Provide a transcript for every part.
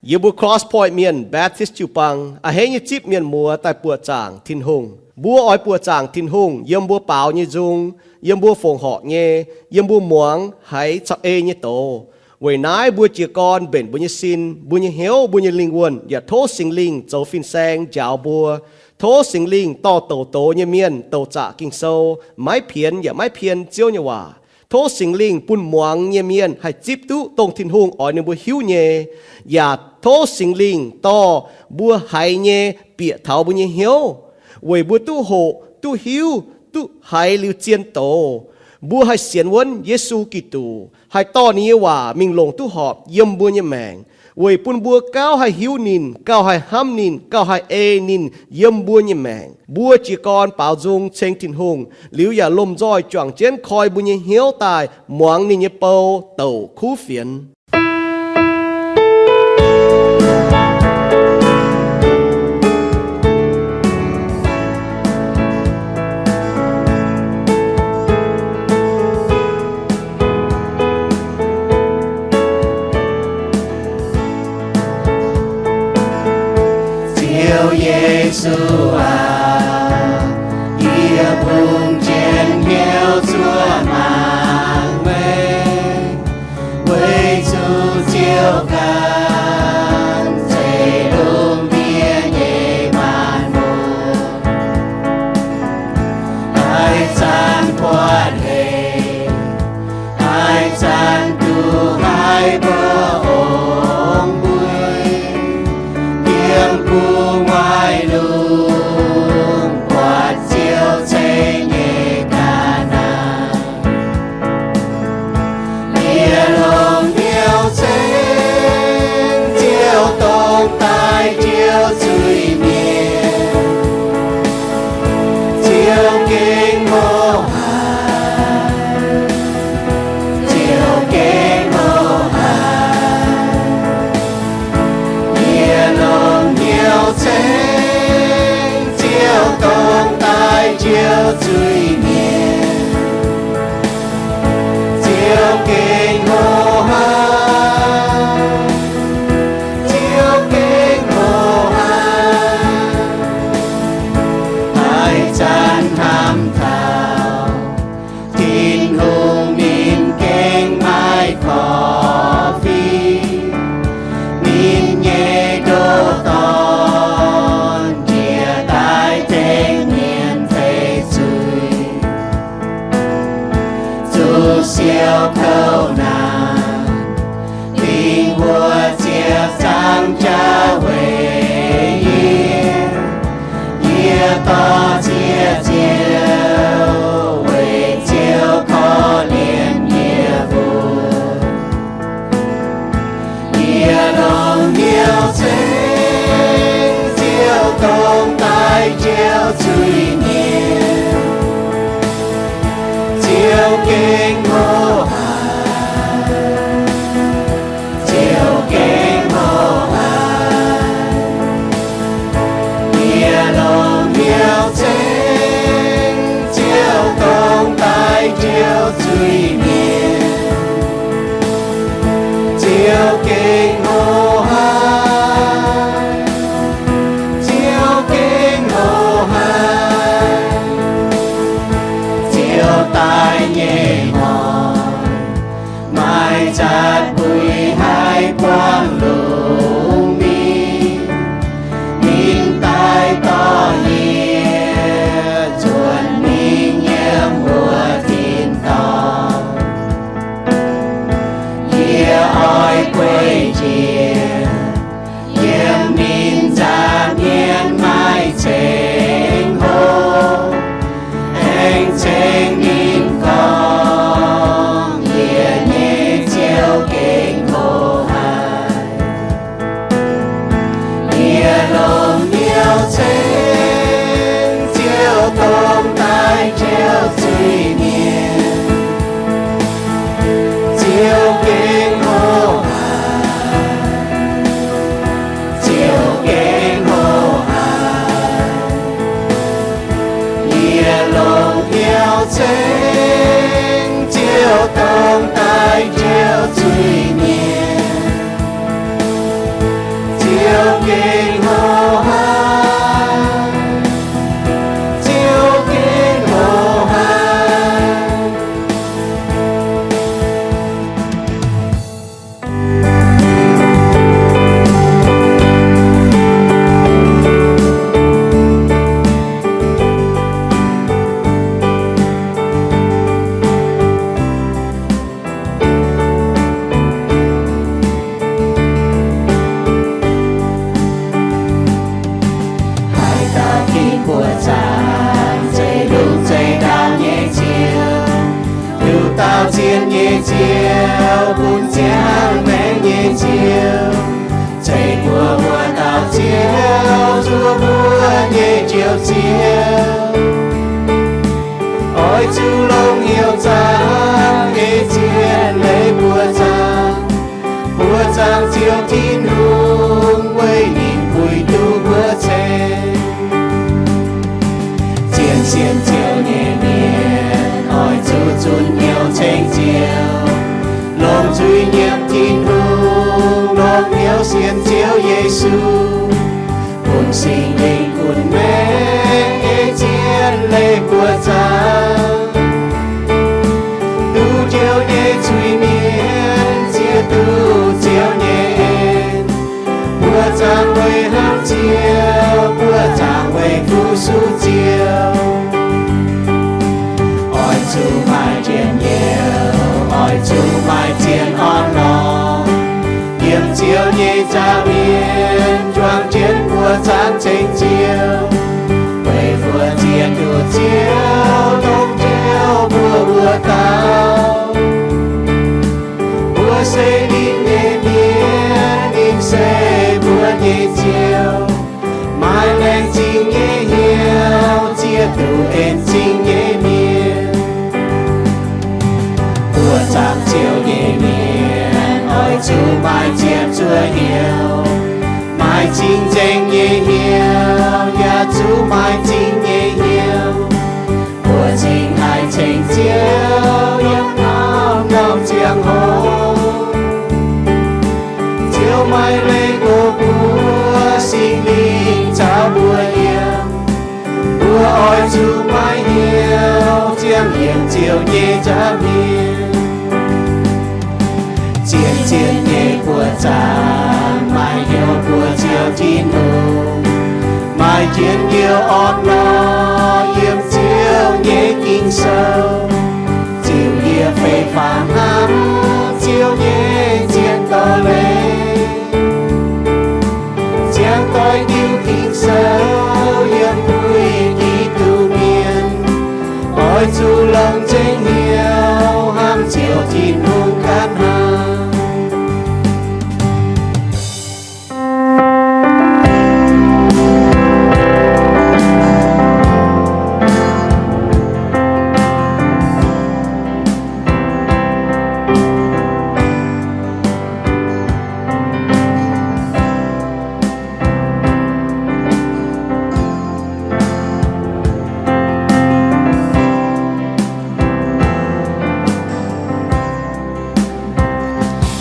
Yie mbuo Cross Point Mienh Baptist jiu-baang a'hneiv nyei zipv mienh muoz daaih buoqc zaangc Tin-Hungh. Mbuo oix buoqc zaangc Tin-Hungh yiem mbuo baaux nyei nzung, yiem mbuo fongc horc nyei, yiem mbuo muangx haiz caux ei nyei doz. Weic naaiv mbuo jiez gorn mbenc mbuo nyei sin, mbuo nyei hnyouv, mbuo nyei lingh wuonh yaac tov Singx Lingh zoux fin-saeng njaaux mbuo. Tov Singx Lingh dorh douc doz nyei mienh douc zaqc Ging-Sou, maiv pienx yaac maiv pien Ziouv nyei waac. Tov Singx Lingh bun muangx nyei mienh haih zipv duqv dongh Tin-Hungh oix ninh mbuo hiuv nyei, yaac tov Singx Lingh dorh mbuo haiz nyei bieqc taux mbuo nyei hnyouv, weic mbuo duqv hoqc, duqv hiuv, duqv haiz liuz zien doz. Mbuo haih sienx wuonv Yesu Giduc, haih dorh ninh nyei waac mingh longc duqv horpc yiem mbuo nyei maengc, weic bun mbuo gauh haih hiuv ninh, gauh haih hnamv ninh, gauh haih ei ninh yiem mbuo nyei maengc. Mbuo jiez gorn baaux nzung ceng Tin-Hungh liuz yaac lomh nzoih juangc jienv koi mbuo nyei hnyouv daaih muangx ninh nyei bou douc kuv fienx. Ziouv Yesu aac, yie bungx jienv hnyouv zuov mangc meih, weic zuqc Ziouv ganh zeiz lungh ndiev nyei maanc muoz. Haaix zanc buatc leiz, haaix zanc duqv haiz mbuo ong-mbuiv, yiem gu'nguaaic lungh buatc Ziouv ceix nyei ga'naaiv. Yie longc hnyouv ceng Ziouv dongh daaih njoux zuiz-mienh. Ziouv gengh hlo haic, Ziouv gengh hlo haic. Yie longc hnyouv ceng Ziouv dongh daaih njoux zuiz-mienh. Ziouv gengh hlo haic, Ziouv gengh hlo haic. Haaix zanc hnamv taux Tin-Hungh, ninh gengh maiv korv-fiqv ninh nyei ndoqc Dorn, njiec daaih tengx mienh feix zuiz, zuqc siou kouv naanc, dingc wuov ziepc zaangc jaax weic yie. Yie dorh ziex Ziouv, weic Ziouv korv-lienh yie mbuo. Yie longc hnyouv ceng Ziouv dongh daaih njoux zuiz-mienh. Ziouv gengh hlo haic, Ziouv gengh hlo haic. Yie longc hnyouv ceng Ziouv dongh daaih njoux zuiz-mienh. Ziouv gengh hlo haic, Ziouv gengh hlo haic. gengh hnangv, Ziouv gengh hnangv. Haaix dauh ginv buoqc zaangc, zeiz longx zeiz ndaauv nyei Ziouv, nduqc dauh zien nyei Ziouv, bun ziangh maengc nyei Ziouv, zeiz mbuo wuov dauh Ziouv, zuov mbuo nyei Njoux Ziouv. Oix zuqc longc hnyouv zaangc nyei zien leiz buoqc zaangc, buoqc zaangc Ziouv Tin-Hungh, weic ninh puix duqv mbuo ceng. Zien sienx Ziouv nyei mienh oix zuqc zunc hnyouv ceng Ziouv, longc zuiz nyiemc Tin-Hungh, longc hnyouv sienx Ziouv Yesu, bun Singx Lingh gunv maengc nyei zien leiz buoqc zaangc. Duqv Ziouv nyei zuiz-mienh zieqv duqv Ziouv nyei en. Buoqc zaangc weic hnamv Ziouv, buoqc zaangc weic fu-sux Ziouv. Oix zuqc maaih njien-youh, oix zuqc maaih zien orn-lorqc. Yiem Ziouv nyei nza'hmien juangc jienv buoqc zaangc ceng Ziouv, weic mbuo zieqv duqv Ziouv, dongh Ziouv mbuo wuov dauh. Mbuo se ninh nyei mienh, ninh se mbuo nyei Ziouv. Maaih laengz zingh nyei hnyouv zieqv duqv en zingh nyei mienh. Buoqc zaangc Ziouv nyei mienh oix zuqc maaih ziepc zuoqv hnyouv, maaih cing-nzengc nyei hnyouv, yaac zuqc maaih zingh nyei hnyouv. Mbuo cingx haih ceng Ziouv yiem norm-norm ziangh hoc. Ziouv maiv leih mbuo, mbuo Singx Lingh caux mbuo yiem. Mbuo oix zuqc maaih hnyouv ziangh yiem Ziouv nyei nza'hmien. Zien-zien nyei buoqc zaangc maaih hnyouv mbuox Ziouv Tin-Hungh, maaih njien-youh orn-lorqc yiem Ziouv nyei Ging-Sou. Ziouv yie fei faaux hnamv Ziouv nyei zien doz-leiz, ziangh doix diuh Ging-Sou yiem puix Giduc mienh. Oix zuqc longc nzengc hnyouv hnamv Ziouv Tin-Hungh ganh hnangv.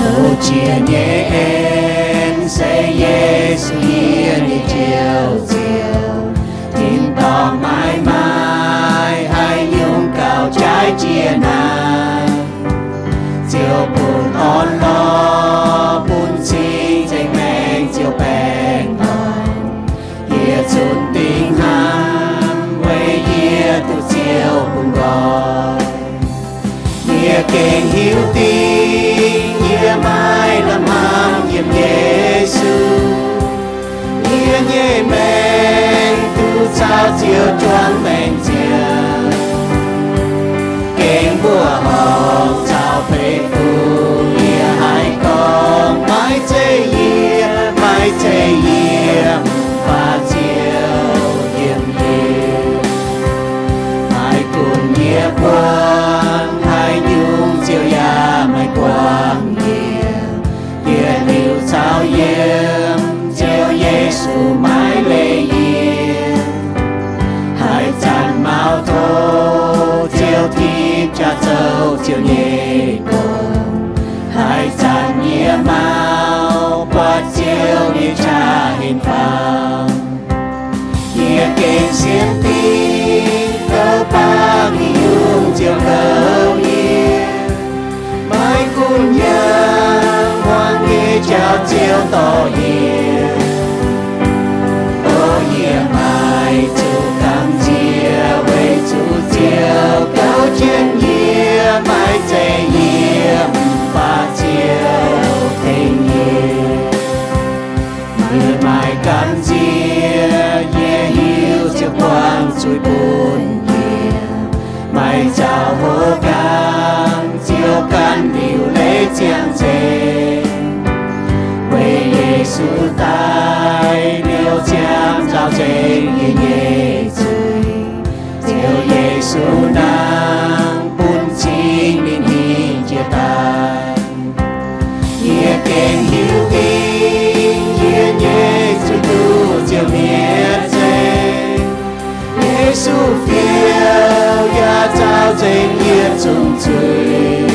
Tov jiex nyei en se Yesu yie nyei Njoux Ziouv, tin-dorngh maiv maaih haaix nyungc gauh jaaix jiex naaic. Ziouv bun orn-lorqc, bun cing-nzengc maengc Ziouv baengh orn. Yie zunc dingc hnamv weic yie duqv Ziouv bun nqoi. Yie gengh hiuv dingc yie maiv lamh hnamv yiem Yesu. Yie nyei maengc duqv caux Ziouv juangc maengc nziaauc. Gengh mbuoqc horngh caux fei fun, yie haih gorngv maiv zeiz yie, maiv zeiz yie mv baac Ziouv yiem yie. Maiv gunv yie buangh haaix nyungc, Ziouv yaac maiv buangh yie. Yie liuz caux yiem, Ziouv Yesu maiv leih yie. Haaix zanc maux tov Ziouv tipv jaax zoux Ziouv nyei gong. Haaix zanc yie maux buatc Ziouv nyei qaqv dorh yie. O yie maaih zuqc gamh nziex weic zuqc Ziouv gauh jienv yie, maiv zeiz yie mv baac Ziouv tengx yie. Yie maaih gamh nziex, yie hiuv Ziouv buangh zuiz bun yie. Maaih zaux hlo gaanv, Ziouv gan liuc leiz ziangh nzengc. Weic Yesu daaih liouh ziangx nzaaux nzengc yie nyei zuiz. Ziouv Yesu nangh bun cing ninh hingh jiex daaih. Yie gengh hiuv duqv yie nyei zuiz duqv Ziouv mietc nzengc. Yesu fiou yaac nzaaux nzengc yie nyei zuiz.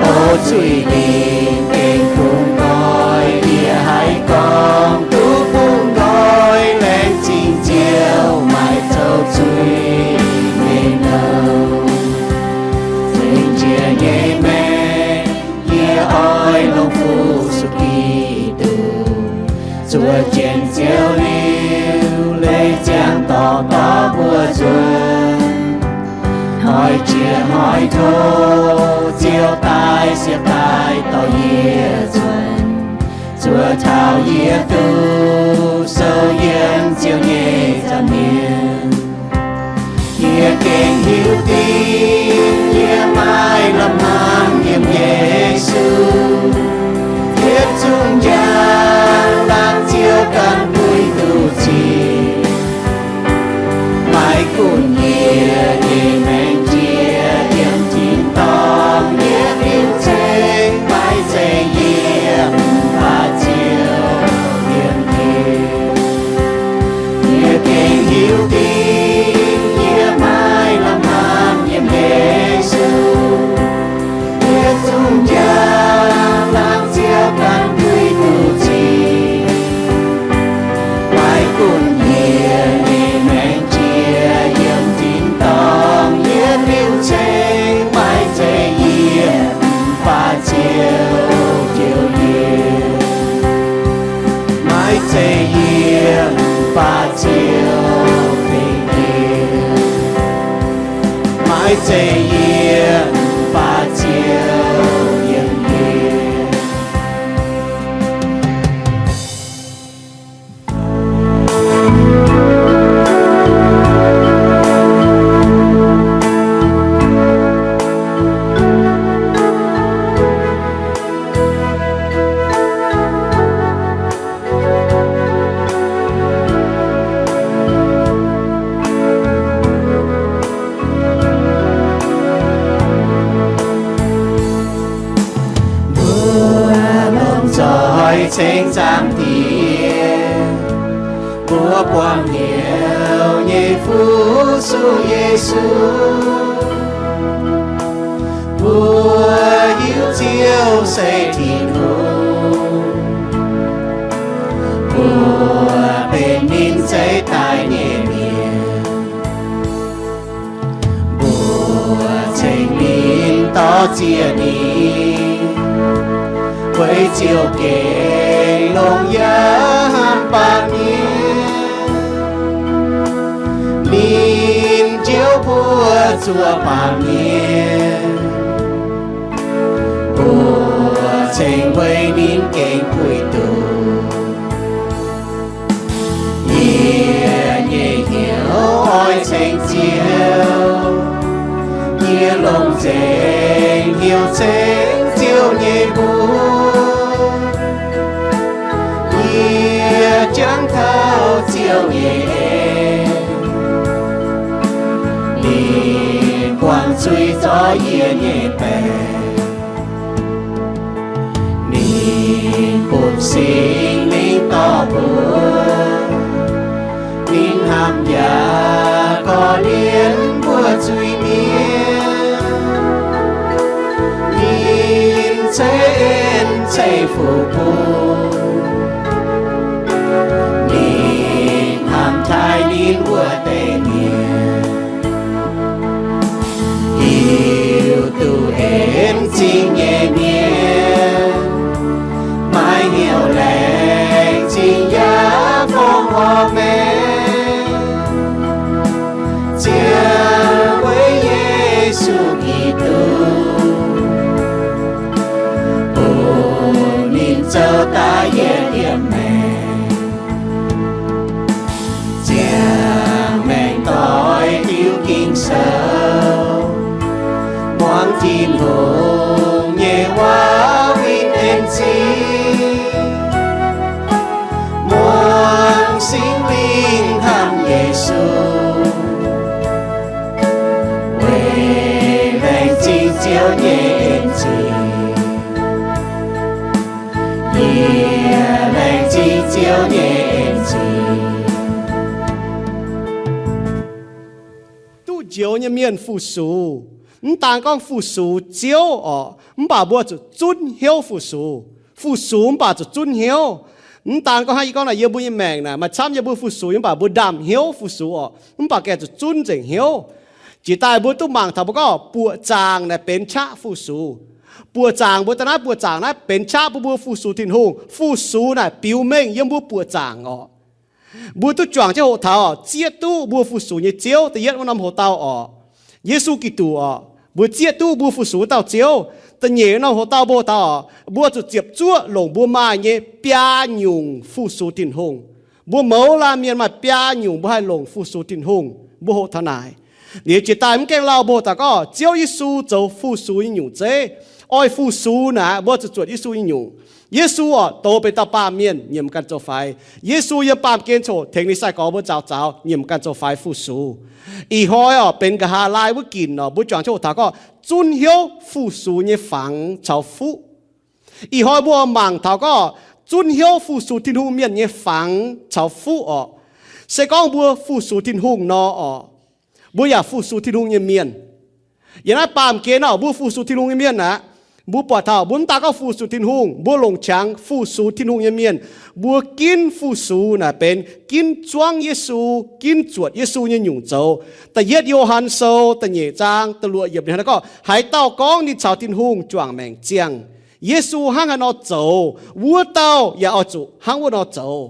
O zuiz lingc gengh bungx nqoi, yie haiz gorngv duqv bungx nqoi, laengz zingh Ziouv maiv zoux zuiz nyei nouh. Zengc njiec nyei maengc, yie oix longc Fu-Sux Giduc zuov jienv Ziouv liuz, leiz ziangx dorh dorh mbuo nzuonx. Hnoi jiex hnoi tov, Ziouv daaih siepv daaih dorh yie nzuonx, zuov taux yie duqv sou yiem Ziouv nyei nza'hmien. Yie gengh hiuv duqv yie maaih lamh hmuangx yiem Yesu, yietc zungv njang-laangc Ziouv ganh puix duqv cing. Maiv gunv yie nyei maengc jiex yiem tin-dorngh yietc liuz ceng, maiv zeiz yie mv baac Ziouv yiem yie. Yie gengh hiuv duqv yie maaih lamh hmuangx yiem Yesu, yietc zungv njang-laangc Ziouv ganh puix duqv cing. Maiv gunv yie nyei maengc jiex yiem tin-dorngh yietc liuz ceng, maiv zeiz yie mv baac Ziouv joux yie. Maiv zeiz yie mv baac Ziouv tengx yie. Maiv zeiz yie mv baac Ziouv yiem yie. Mbuo lomh nzoih ceng zaangc Diex, mbuo buangh hnyouv nyei Fu-Sux Yesu. Mbuo hiuv Ziouv se Tin-Hungh, mbuo benx ninh zeiv daaih nyei mienh. Mbuo ceng ninh, dor-ziec ninh, weic Ziouv gengh longc yaac hnamv baamh mienh. Ninh njoux mbuo zuov baamh mienh, mbuo ceng weic ninh gengh puix duqv. Yie nyei hnyouv oix ceng Ziouv, yie longc nzengc hnyouv ceng Ziouv nyei mbuox. Yie jangx taux Ziouv nyei en, ninh buangh zuiz zorc yie nyei baengc. Ninh bun Singx Lingh dorh mbuo, ninh hnamv yaac korv-lienh mbuo zuiz-mienh. Ninh ceix en ceix fuqv bun, ninh hnamv taaih ninh wuov deix mienh. Hiuv duqv en zingh nyei mienh, maaih nyei mienh fu-sux. Mv daan gorngv fu-sux Ziouv orqc, mv baac mbuo zuqc zunv hnyouv fu-sux. Fu-sux mv baac zuqc zunv hnyouv. Mv daan gorngv hnangv yie gorngv naaic, yiem mbuo nyei maengc naaic maaih camv nyei mbuo fu-sux, mv baac mbuo ndaamv hnyouv fu-sux orqc, mv baac gengh zuqc zunv nzengc hnyouv. Jiex daaih mbuo duqv mangc taux mbuo gorngv buoqc zaangc naaic benx qaqv fu-sux. Buoqc zaangc, mbuo daaih naaiv buoqc zaangc naaiv benx qaqv bun mbuo fu-sux Tin-Hungh. Fu-sux naaic biux mengh yiem mbuo buoqc zaangc orqc. Mbuo duqv juangc jienv hoqc taux orqc, zieqv duqv mbuo fu-sux nyei Ziouv. Da'yietv wuov norm hoc dauh orqc, Yesu Giduc orqc, mbuo zieqv duqv mbuo fu-sux wuov dauh Ziouv. Da'nyeic norm hoc dauh mbuo hoqc taux orqc, mbuo zuqc ziepc zuoqv longc mbuo maaih nyei biaa nyungc fu-sux Tin-Hungh. Mbuo mouz laanh mienh maaih biaa nyungc mbuo haih longc fu-sux Tin-Hungh. Mbuo hoqc taux naaic. Liuz jiex daaih mv gaengh lauh mbuo hoqc taux gorngv Ziouv Yesu zoux fu-sux nyei nyungc zeiv. Oix fu-sux naaic mbuo zuqc zuotc Yesu nyei nyungc. Yesu orqc, douz benx dauh baamh mienh nyiemc ganh zoux faix. Yesu yiem baamh gen coc tengx ninh sai-gorx mbuo nzaaux zaux nyiemc ganh zoux faix fu-sux. Ih hnoi orqc, benx nqa'haav laai wuov ginc orqc, mbuo juangc jienv hoqc taux gorngv zunv hnyouv fu-sux nyei fangx caux fuqv. Ih hnoi mbuo mangc taux gorngv zunv hnyouv fu-sux Tin-Hungh mienh nyei fangx caux fuqv orqc. Se gorngv mbuo fu-sux Tin-Hungh nor orqc, mbuo yaac fu-sux Tin-Hungh nyei mienh. Yiem naaiv baamh gen orqc, mbuo fu-sux Tin-Hungh nyei mienh aqv. Mbuo buatc taux mbuo mv daan gorngv fu-sux Tin-Hungh, mbuo longc qangx fu-sux Tin-Hungh nyei mienh, mbuo ginv fu-sux naaic benx ginv zuangv Yesu, ginv zuotc Yesu nyei nyungc zoux. Da'yietv Yo^han Sou da'nyeic zaang da'luoqc yiemc ninh hnangv naaiv gorngv, haaix dauh gorngv ninh caux Tin-Hungh juangc maengc ziangh, Yesu hnangv haaix nor zoux, wuov dauh yaac oix zuqc hnangv wuov nor zoux.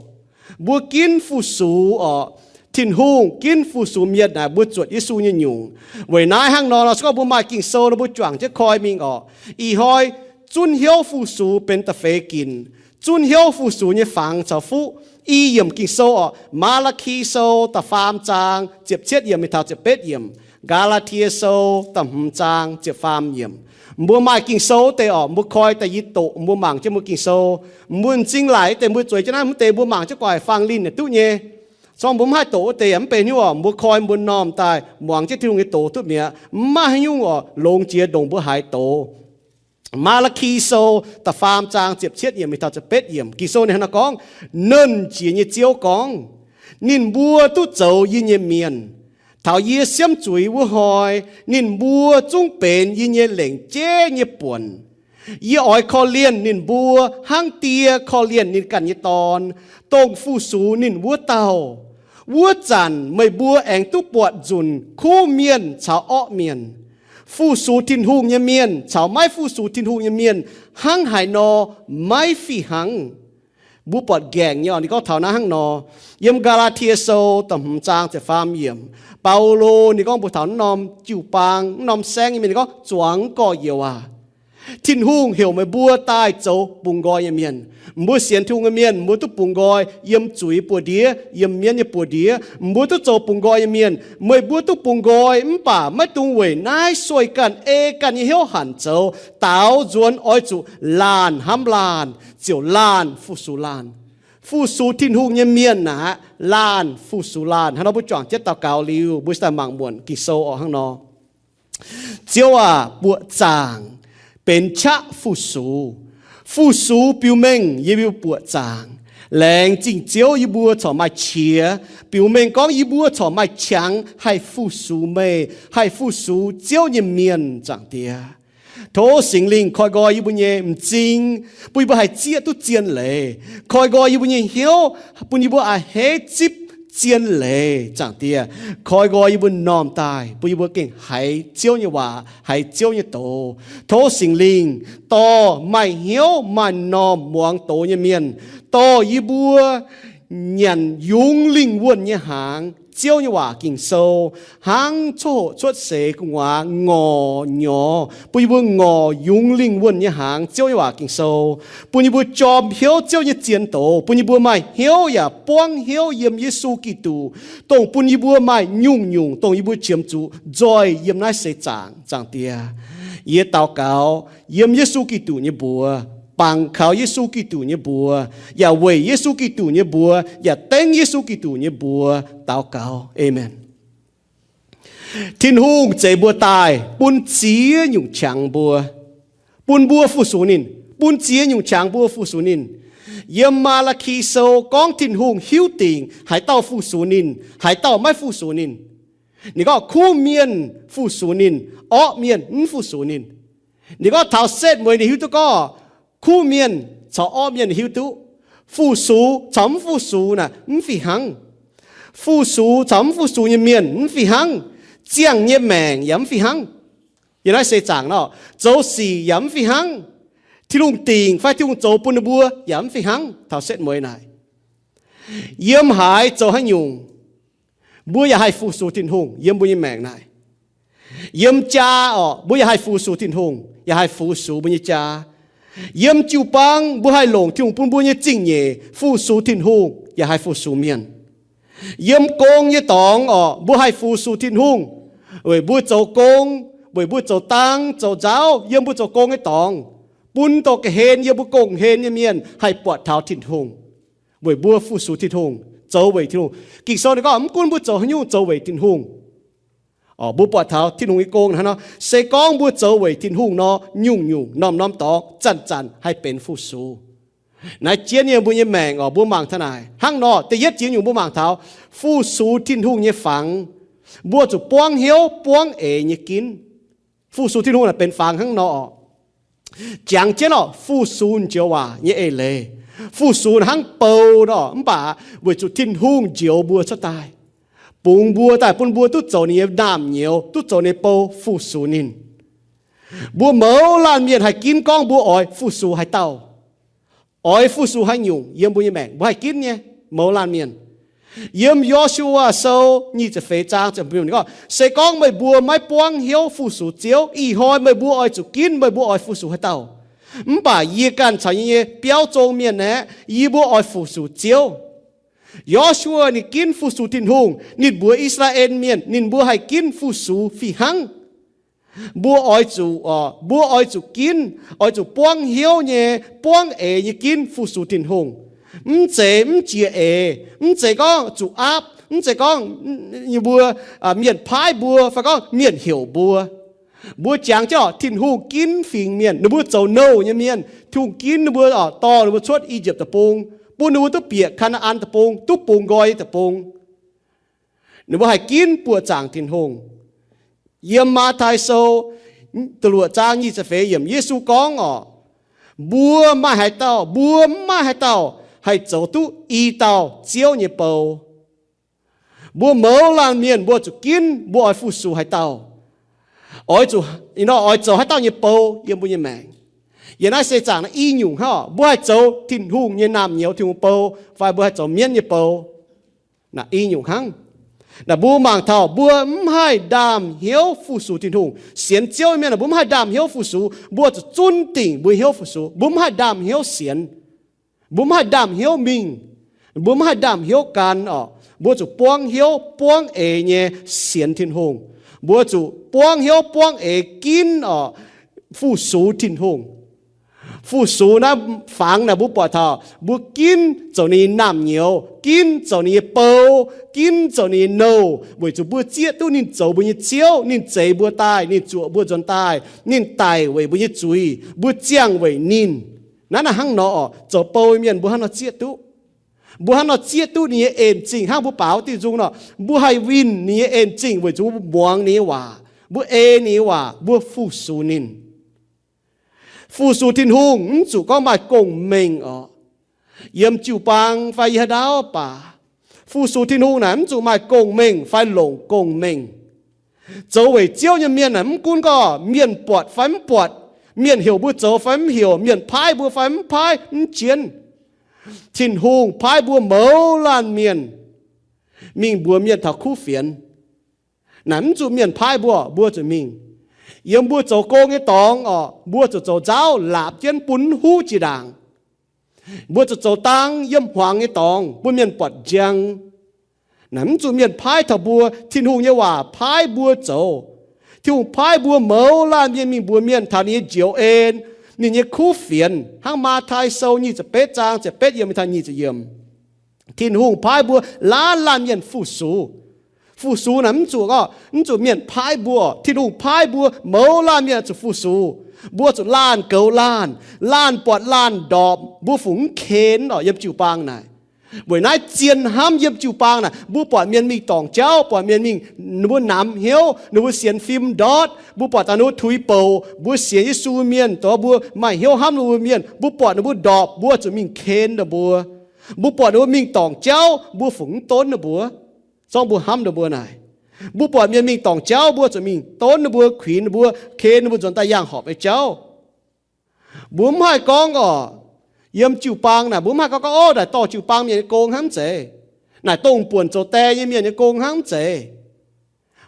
Mbuo ginv fu-sux orqc, Tin-Hungh ginv fu-sux mienh naaic mbuo zuotc Yesu nyei nyungc. Weic naaiv hnangv nor, se gorngv mbuo maaih Ging-Sou nor mbuo juangc jienv koi mingh orqc. Ih hnoi zunv hnyouv fu-sux benx da'feix ginc. Zunv hnyouv fu-sux nyei fangx caux fuqv. I yiemc Ging-Sou orqc, Maa^laa^ki Sou da'faam zaang ziepc cietv yiemc mingh taux ziepc betv yiemc, Gaa^laa^tie Sou da'hmz zaang ziepc faam yiemc. Mbuo maaih Ging-Sou wuov deix orqc, mbuo koi daaih yie doqc mbuo mangc jienv mbuo Ging-Sou. Mbuo m'zing laaic wuov deix mbuo zueiz jienv naaiv, wuov deix mbuo mangc jienv gu'nguaaic fang linh naaic duqv nyei. Zorng mbuo mv haih doqc wuov deix yaac mv benx haaix nyungc orqc, mbuo koi mbuo m'normh daaih muangx jienv Tin-Hungh nyei doz duqv mi'aqv. Mv maaih haaix nyungc orqc longx jiex ndongc mbuo haiz doz. Maa^laa^ki Sou da'faam zaang ziepc cietv yiemc mingh taux ziepc betv yiemc, Ging-Sou ninh hnangv naaiv gorngv, Nernh Jiex nyei Ziouv gorngv, ninh mbuo duqv zoux yie nyei mienh. Taux yie siemv zuiz wuov hnoi, ninh mbuo zungv benx yie nyei lengc jeiv nyei buonc. Yie oix korv-lienh ninh mbuo hnangv die korv-lienh ninh ganh nyei dorn, dongh fu-sux ninh wuov dauh. Wuov zanc meih mbuo aengx duqv buatc nzunc kuv mienh caux orqv mienh, fu-sux Tin-Hungh nyei mienh caux maiv fu-sux Tin-Hungh nyei mienh hnangv haaix nor maiv fih hnangv. Mbuo buatc nqaengc nyei orqc, ninh gorngv taux naaiv hnangv nor. Yiem Gaa^laa^tie Sou da'hmz zaang ziepc faam yiemc, Baulo ninh gorngv mbuox taux naaiv norm jiu-baang, naaiv norm saengv nyei mienh, ninh gorngv, Zuangx gorx-youz aac, Tin-Hungh heuc meih mbuo daaih zoux bungx nqoi nyei mienh. Mbuo sienx Tin-Hungh nyei mienh, mbuo duqv bungx nqoi yiem zuiz buoz-ndiev, yiem mienv nyei buoz-ndiev, mbuo duqv zoux bungx nqoi nyei mienh. Meih mbuo duqv bungx nqoi mv baac maiv dungx weic naaiv sueih ganh, ei ganh nyei hnyouv hanc zoux. Daaux nzuonx oix zuqc laanh hnamv laanh, ziouc laanh fu-sux laanh. Fu-sux Tin-Hungh nyei mienh aqv, laanh fu-sux laanh. Hnangv nor mbuo juangc jienv daux gaux liuz, mbuo daaih mangc muonc Ging-Sou orqc hnangv nor. Ziouv aac, buoqc zaangc benx qaqv fu-sux. Fu-sux biux mengh yie mbuo buoqc zaangc. Laengz zingh Ziouv, yie mbuo corc maaih qiex, biux mengh gorngv yie mbuo corc maaih qangx haih fu-sux meih, haih fu-sux Ziouv nyei mienh, Zaangc Diex. Tov Singx Lingh koi nqoi yie mbuo nyei m'zing, bun yie mbuo haih zieqv duqv zien leiz. Koi nqoi yie mbuo nyei hnyouv, bun yie mbuo a'hneiv zipv zien leiz, Zaangc Diex. Koi nqoi yie mbuo m'normh daaih, bun yie mbuo gengh haiz Ziouv nyei waac, haiz Ziouv nyei doz. Tov Singx Lingh dorh maaih hnyouv maaih m'normh muangx doz nyei mienh, dorh yie mbuo nyanc yungz lingh wuonh nyei hnaangx, Ziouv nyei waac Ging-Sou, hnangv coqv hoqc cuotv seix gu'nguaaz ngorc nyorx, bun yie mbuo ngorc yungz lingh wuonh nyei hnaangx, Ziouv nyei waac Ging-Sou, bun yie mbuo jorm hnyouv Ziouv nyei zien doz, bun yie mbuo maaih hnyouv yaac buangv hnyouv yiem Yesu Giduc, dongh bun yie mbuo maaih nyungc-nyungc dongh yie mbuo qiemx zuqc nzoih yiem naaiv seix zaangc, Zaangc Diex. Yie daux gaux yiem Yesu Giduc nyei mbuox, bangc kaux Yesu Giduc nyei mbuox, yaac weic Yesu Giduc nyei mbuox, yaac dengv Yesu Giduc nyei mbuox daux gaux. Aamen. Tin-Hungh zeix mbuo daaih bun ziex nyungc qangx mbuo, bun mbuo fu-sux ninh, bun ziex nyungc qangx mbuo fu-sux ninh. Yiem Maa^laa^ki Sou gorngv Tin-Hungh hiuv dingc haaix dauh fu-sux ninh, haaix dauh maiv fu-sux ninh. Ninh gorngv kuv mienh fu-sux ninh, orqv mienh mv fu-sux ninh. Ninh gorngv taux setv mueiz ninh hiuv duqv gorngv kuv mienh caux orqv mienh hiuv duqv, fu-sux caux mv fu-sux naaic mv fih hnangv. Fu-sux caux mv fu-sux nyei mienh mv fih hnangv. Ziangh nyei maengc yaac mv fih hnangv. Yiem naaiv seix zaangc nor, zoux sic yaac mv fih hnangv. Tin-Hungh dingc fai Tin-Hungh zoux bun ninh mbuo yaac mv fih hnangv taux setv mueiz naaic. Yiem haaix zoux haaix nyungc, mbuo yaac haih fu-sux Tin-Hungh yiem mbuo nyei maengc naaic. Yiem jaa orqc, mbuo yaac haih fu-sux Tin-Hungh, yaac haih fu-sux mbuo nyei jaa. Yiem jiu-baang mbuo haih longc Tin-Hungh bun mbuo nyei zingh nyeic fu-sux Tin-Hungh, yaac haih fu-sux mienh. Yiem gong nyei dorngx orqc, mbuo haih fu-sux Tin-Hungh weic mbuo zoux gong, weic mbuo zoux dang zoux nzauv. Yiem mbuo zoux gong nyei dorngx, bun dongh ga'hlen yiem mbuo gong-hlen nyei mienh haih buatc taux Tin-Hungh, weic mbuo fu-sux Tin-Hungh, zoux weic Tin-Hungh. Ging-Sou ninh gorngv mv gunv mbuo zoux haaix nyungc zoux weic Tin-Hungh. Orqc, mbuo buatc taux Tin-Hungh nyei gong hnangv nor, se gorngv mbuo zoux weic Tin-Hungh nor, nyungc-nyungc norm-norm dorngx zanc-zanc haih benx fu-sux. Naaiv jienv yiem mbuo nyei maengc orqc, mbuo mangc taux naaic hnangv nor. Da'yietv jiex nyungc mbuo mangc taux fu-sux Tin-Hungh nyei fangx, mbuo zuqc buangv hnyouv buangv eix nyei ginv. Fu-sux Tin-Hungh naaic benx fangx hnangv nor orqc. Jangx jienv orqc, fu-sux njoux waac nyei eix leiz. Fu-sux hnangv bou nor, mv baac weic zuqc Tin-Hungh njoux mbuo cuotv daaih, bungx mbuo daaih bun mbuo duqv zoux ninh nyei naamh nyouz, duqv zoux ninh nyei bou fu-sux ninh. Mbuo mouz laanh mienh haih ginv gorngv mbuo oix fu-sux haaix dauh, oix fu-sux haaix nyungc yiem mbuo nyei maengc, mbuo haih ginv nyei, mouz laanh mienh. Yiem Yo^su^waa Sou nyic ziepc feix zaang ziepc hmz gorngv, se gorngv meih mbuo maiv buangv hnyouv fu-sux Ziouv, ih hnoi meih mbuo oix zuqc ginv meih mbuo oix fu-sux haaix dauh. Mv baac yie ganh caux yie nyei biauv zong mienh aeqv, yie mbuo oix fu-sux Ziouv. Yo^su^waa ninh ginv fu-sux Tin-Hungh, ninh mbuox I^saa^laa^en Mienh ninh mbuo haih ginv fu-sux fih hnangv. Mbuo oix zuqc, mbuo oix zuqc ginv, oix zuqc buangv hnyouv nyei, buangv eix nyei ginv fu-sux Tin-Hungh. Mv zeiz mv jiex eix, mv zeiz gorngv zuqc aapv, mv zeiz gorngv mbuo, mienh paaiv mbuo fai gorngv mienh heuc mbuo. Mbuo jangx jienv Tin-Hungh ginv fingx mienh, ninh mbuo zoux nouh nyei mienh, Tin-Hungh ginv ninh mbuo, dorh ninh mbuo cuotv I^yipv Deic-Bung, bun ninh mbuo duqv bieqc Kaa^naa^an Deic-Bung, duqv bungx nqoi nyei deic-bung. Ninh mbuo haih ginv buoqc zaangc Tin-Hungh. Yiem Matv^tai Sou da'luoqc zaang nyic ziepc feix yiemc Yesu gorngv orqc, mbuo maaih haaix dauh, mbuo mv maaih haaix dauh haih zoux duqv i dauh Ziouv nyei bou. Mbuo mouz laanh mienh mbuo zuqc ginv mbuo oix fu-sux haaix dauh, oix zuqc, nor oix zoux haaix dauh nyei bou yiem mbuo nyei maengc. Yiem naaiv seix zaangc naaiv i nyungc hnangv, mbuo haih zoux Tin-Hungh nyei naamh nyouz, Tin-Hungh bou, fai mbuo haih zoux mienv nyei bou. Naaiv i nyungc hnangv. Naaiv mbuo mangc taux mbuo mv haih ndaam hnyouv fu-sux Tin-Hungh. Sienx Ziouv mienh, mbuo mv haih ndaam hnyouv fu-sux. Mbuo zuqc zunv dingc mbuo hnyouv fu-sux. Mbuo mv haih ndaam hnyouv sienx. Mbuo mv haih ndaam hnyouv mingh. Mbuo mv haih ndaam hnyouv gan orqc. Mbuo zuqc buangv hnyouv buangv eix nyei sienx Tin-Hungh. Mbuo zuqc buangv hnyouv buangv eix ginv orqc, fu-sux Tin-Hungh. Fu-sux naaiv fangx naaic mbuo buatc taux mbuo ginv zoux ninh nyei naamh nyouz, ginv zoux ninh nyei bou, ginv zoux ninh nyei nouh, weic zuqc mbuo zieqv duqv ninh zoux mbuo nyei Ziouv, ninh zeix mbuo daaih, ninh zuoqc mbuo nzuonx daaih, ninh daic weic mbuo nyei zuiz, mbuo ziangh weic ninh. Naaiv naaic hnangv nor orqc, zoux bou mienh mbuo hnangv nor zieqv duqv. Mbuo hnangv nor zieqv duqv ninh nyei en zingh hnangv mbuo baaux diuh nzung nor, mbuo haih winh ninh nyei en zingh weic zuqc mbuo muangx ninh nyei waac, mbuo ei ninh nyei waac, mbuo fu-sux ninh. Fu-sux Tin-Hungh mv zuqc gorngv maaih gong-mengh orqc. Yiem jiu-baang fai yiem haaix ndau baac, fu-sux Tin-Hungh naaic mv zuqc maaih gong-mengh fai longc gong-mengh. Zoux weic Ziouv nyei mienh naaic mv gunv gorngv mienh buatc fai mv buatc, mienh heuc mbuo zoux fai mv heuc, mienh paaiv mbuo fai mv paaiv, mv jienv. Tin-Hungh paaiv mbuo mouz laanh mienh mingh mbuox mienh taux kuv fienx. Naaic mv zuqc mienh paaiv mbuo, mbuo zuqc mingh. Yiem mbuo zoux gong nyei dorngx orqc, mbuo zuqc zoux nzauv laapc jienv bun huv jiex ndaangc. Mbuo zuqc zoux dang yiem hmuangx nyei dorngx bun mienh buatc njang. Naaic mv zuqc mienh paaiv taux mbuo, Tin-Hungh nyei waac paaiv mbuo zoux. Tin-Hungh paaiv mbuo mouz laanh mienh mingh mbuox mienh taux ninh nyei njoux en, ninh nyei kuv fienx, hnangv Matv^tai Sou nyic ziepc betv zaang ziepc betv yiemc taux nyic ziepc yiemc. Tin-Hungh paaiv mbuo laanh laanh mienh fu-sux. Fu-sux naaic mv zuqc, mv zuqc mienh paaiv mbuo. Tin-Hungh paaiv mbuo mouz laanh mienh zuqc fu-sux. Mbuo zuqc laanh goux laanh, laanh buatc laanh ndorpc, mbuo fungc mv ken orqc yiem jiu-baang naaic. Weic naaiv zien hnamv yiem jiu-baang naaic, mbuo buatc mienh mingh dorngc jauv, buatc mienh mingh, ninh mbuo namx hnyouv, ninh mbuo sienx fim ndortv, mbuo buatc daaih ninh mbuo tuix bouc, mbuo sienx Yesu mienh, dongh mbuo maaih hnyouv hnamv ninh mbuo mienh, mbuo buatc ninh mbuo ndorpc, mbuo zuqc mingh ken ninh mbuo. Mbuo buatc ninh mbuo mingh dorngc jauv, mbuo fungc mv donv ninh mbuo, zorngv mbuo hnamv ninh mbuo naaic. Mbuo buatc mienh mingh dorngc jauv, mbuo zuqc mingh donv ninh mbuo, kuinx ninh mbuo, ken ninh mbuo nzuonx daaih yangh horpc nyei jauv. Mbuo mv haih gorngv oc, yiem jiu-baang naaic, mbuo mv haih gorngv, gorngv, Ov, naaic dorh jiu-baang mienh nyei gong hnangv, mv zeiz. Naaic dongh buonc zoux die nyei mienh nyei gong hnangv, mv zeiz.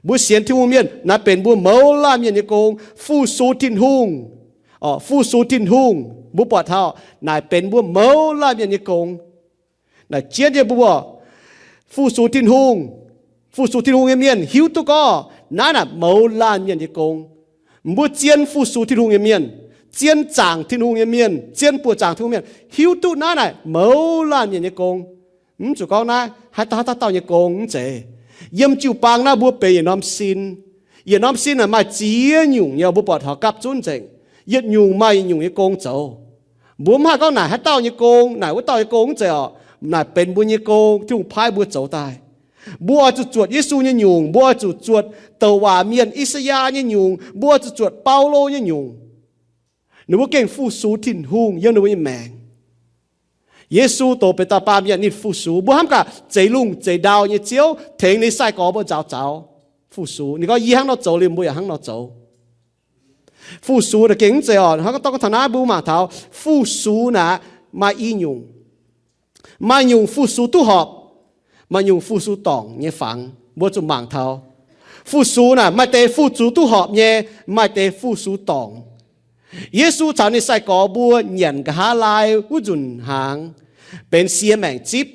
Mbuo sienx Tin-Hungh mienh naaic benx mbuo mouz laanh mienh nyei gong, fu-sux Tin-Hungh. Fu-sux Tin-Hungh, mbuo buatc taux naaic benx mbuo mouz laanh mienh nyei gong. Naaic jienv nyei mbuo fu-sux Tin-Hungh, fu-sux Tin-Hungh nyei mienh hiuv duqv gorngv naaiv naaic mouz laanh mienh nyei gong. Mbuo zien fu-sux Tin-Hungh nyei mienh, zien zaangc Tin-Hungh nyei mienh, zien buoqc zaangc Tin-Hungh mienh hiuv duqv naaiv naaic mouz laanh mienh nyei gong. Mv zuqc gorngv naaiv haaix dauh haaix dauh dauh nyei gong, mv zeiz. Yiem jiu-baang naaiv mbuo benx yietc norm sin. Yietc norm sin naaic maaih ziex nyungc nyei, mbuo buatc taux gapv zunv nzengc. Yietc nyungc maaih yietc nyungc nyei gong zoux. Mbuo mv haih gorngv naaic haaix dauh nyei gong, naaic wuov dauh nyei gong, mv zeiz oc. Naaic benx mbuo nyei gong, Tin-Hungh paaiv mbuo zoux daaih. Mbuo oix zuqc zuotc Yesu nyei nyungc, mbuo oix zuqc zuotc douc waac mienh I^saa^yaa nyei nyungc, mbuo oix zuqc zuotc Baulo nyei nyungc. Ninh mbuo gengh fu-sux Tin-Hungh yiem ninh mbuo nyei maengc. Yesu dongh benx dauh baamh mienh, ninh fu-sux. Mbuo hnamv gaax, zeix lungh zeix ndau nyei Ziouv tengx ninh sai-gorx mbuo nzaaux zaux, fu-sux. Ninh gorngv, Yie hnangv nor zoux liuz, mbuo yaac hnangv nor zoux. Fu-sux naaic gengh mv zeiz oc, hnangv gorngv taux naaiv mbuo mangc taux fu-sux naaic maaih i nyungc. Maaih nyungc fu-sux duqv horpc, maaih nyungc fu-sux dorngc nyei fangx. Mbuo zuqc mangc taux fu-sux naaic maaih deix fu-sux duqv horpc nyei, maaih deix fu-sux dorngc. Yesu caux ninh sai-gorx mbuo nyanc nqa'haav laai wuov nzunc hnaangx, benx sie maengc zipv.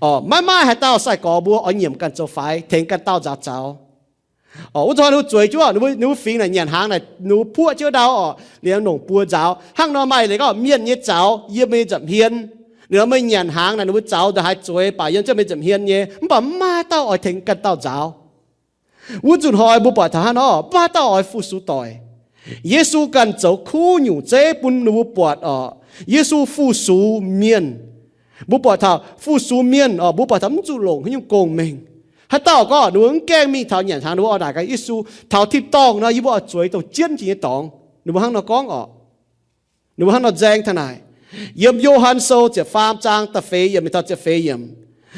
Maiv maaih haaix dauh sai-gorx mbuo oix nyiemc ganh zoux faix, tengx ganh dauh nzaaux zaux. Wuov zanc ninh mbuo zueiz jienv, ninh mbuo fingx naaic nyanc hnaangx naaic, ninh mbuo puoqv jienv ndau oc, liemh nongc buo nzaaux. Hnangv nor maaih leiz gorngv mienh nyei zaux yiem meih nza'hmien. Liemh nor meih nyanc hnaangx naaic, ninh mbuo zaux ndongc haaix zueiz baac yiem jienv meih nza'hmien nyei, mv baac mv maaih dauh oix tengx ganh dauh nzaaux. Wuov nzunc hnoi mbuo buatc taux hnangv nor, mv maaih dauh oix fu-sux doic. Yesu ganh zoux kuv nyungc zeiv bun ninh mbuo buatc oc. Yesu fu-sux mienh. Mbuo buatc taux fu-sux mienh oc, mbuo buatc taux mv zuqc longc haaix nyungc gong-mengh. Haaix dauh gorngv ninh mbuo mv gaengh mingh taux nyanc hnaangx, ninh mbuo oix naaic gaax Yesu, Taux tin-dorngh nor yie mbuo oix zueiz dongh jienv jiex nyei dorngx. Ninh mbuo hnangv nor gorngv oc. Ninh mbuo hnangv nor nzaeng taux naaic. Yiem Yo^han Sou ziepc faam zaang da'feix yiemc mingh taux ziepc feix yiemc,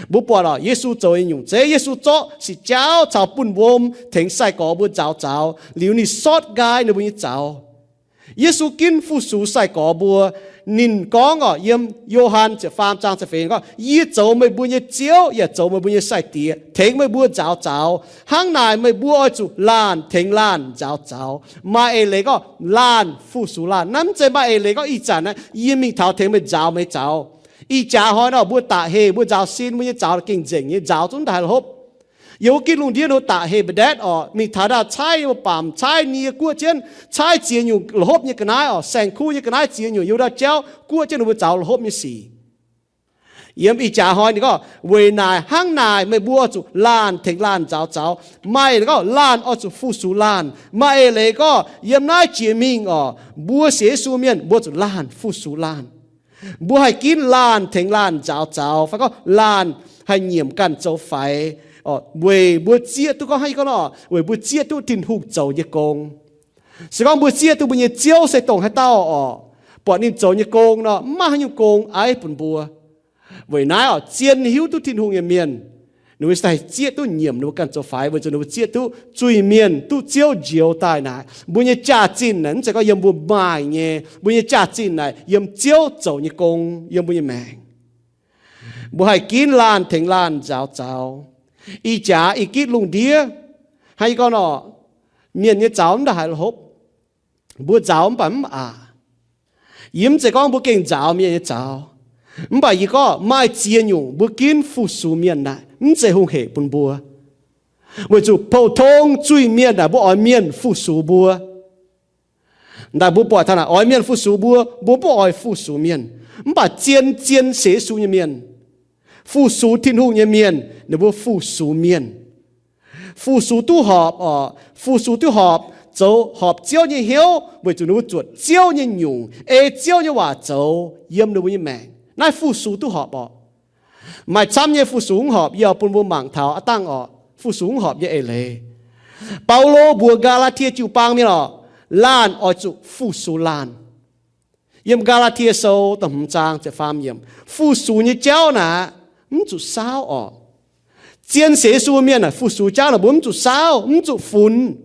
mbuo buatc oc, Yesu zoux nyei nyungc zeiv. Yesu zorqv sic jaauv caux buonv-wuom tengx sai-gorx mbuo nzaaux zaux liuz, ninh sortv nqaai ninh mbuo nyei zaux. Yesu ginv fu-sux sai-gorx mbuo. Ninh gorngv oc, yiem Yo^han ziepc faam zaang ziepc feix gorngv, Yie zoux meih mbuo nyei Ziouv yaac zoux meih mbuo nyei sai-diex, tengx meih mbuo nzaaux zaux. Hnangv naaic meih mbuo oix zuqc laanh tengx laanh nzaaux zaux. Maaih eix leiz gorngv laanh fu-sux laanh. Naaiv mv zeiz maaih eix leiz gorngv ih zanc naaiv yie mingh taux tengx meih nzaaux meih zaux. Ih jaax hnoi nor mbuo da'heh mbuo nzaaux sin, mbuo nyei zaux gengh nzengc nyei, nzaaux zungv ndaaih la'hopv. Yiem wuov gitv lungh ndiev ninh mbuo da'heh mba'ndaetv oc, mingh taux ndau caaiv yiem mbuo baamc, caaiv nie guoqv jienv, caaiv ziex nyungc la'hopv nyei ga'naaiv oc, saeng-kuv nyei ga'naaiv ziex nyungc yiem ndau jauv guoqv jienv ninh mbuo zaux la'hopv nyei sic. Yiem ih jaax hnoi ninh gorngv, Weic naaic hnangv naaic meih mbuo zuqc laanh tengx laanh nzaaux zaux. Maaih eix leiz gorngv laanh oix zuqc fu-sux laanh. Maaih eix leiz gorngv yiem naaiv jiex mingh oc, mbuo sienx Yesu mienh mbuo zuqc laanh fu-sux laanh. Mbuo haih ginv laanh tengx laanh nzaaux zaux, fai gorngv laanh haih nyiemc ganh zoux faix, weic mbuo zieqv duqv gorngv haaix nyungc gorngv nor, weic mbuo zieqv duqv Tin-Hungh zoux nyei gong. Se gorngv mbuo zieqv duqv mbuo nyei Ziouv se dongh haaix dauh oc, buatc ninh zoux nyei gong nor, mv maaih haaix nyungc gong aiv bun mbuo. Weic naaiv oc, zien hiuv duqv Tin-Hungh nyei mienh, ninh mbuo se haih zieqv duqv nyiemc ninh mbuo ganh zoux faix, weic zuqc ninh mbuo zieqv duqv zuiz-mienh duqv Ziouv njoux daaih naaic. Mbuo nyei jaax-zinh naaic mv zeiz gorngv yiem mbuo maaih nyei. Mbuo nyei jaax-zinh naaic yiem Ziouv zoux nyei gong yiem mbuo nyei maengc. Mbuo haih ginv laanh tengx laanh nzaaux zaux. Ih jaax ih gitv lungh ndiev, hnangv yie gorngv nor, mienh nyei zaux mv ndaaih haaix la'hopv. Mbuo nzaaux mv baac mv aqc. Yie mv zeiz gorngv mbuo gengh nzaaux mienh nyei zaux. Mv baac yie gorngv maaih ziex nyungc mbuo ginv fu-sux mienh naaic mv zeiz hungh hec bun mbuo. Weic zuqc pou-tong zuiz-mienh naaic mbuo oix mienh fu-sux mbuo. Naaic mbuo buatc taux naaic oix mienh fu-sux mbuo, mbuo mv oix fu-sux mienh. Mv baac zien, zien sienx Yesu nyei mienh, fu-sux Tin-Hungh nyei mienh, ninh mbuo fu-sux mienh. Fu-sux duqv horpc oc, fu-sux duqv horpc, zoux horpc Ziouv nyei hnyouv weic zuqc ninh mbuo zuotc Ziouv nyei nyungc, ei Ziouv nyei waac zoux yiem ninh mbuo nyei maengc. Naaiv fu-sux duqv horpc oc. Maaih camv nyei fu-sux mv horpc, yie oix bun mbuo mangc taux aav dangh orqc, fu-sux mv horpc nyei eix leiz. Baulo mbuox Gaa^laa^tie jiu-baang mienh orqc, laanh oix zuqc fu-sux laanh. Yiem Gaa^laa^tie Sou da'hmz zaang ziepc faam yiemc, fu-sux nyei jauv naaic mv zuqc saauv orqc. Zien sienx Yesu mienh naaic fu-sux jauv naaic mbuo mv zuqc saauv, mv zuqc funx.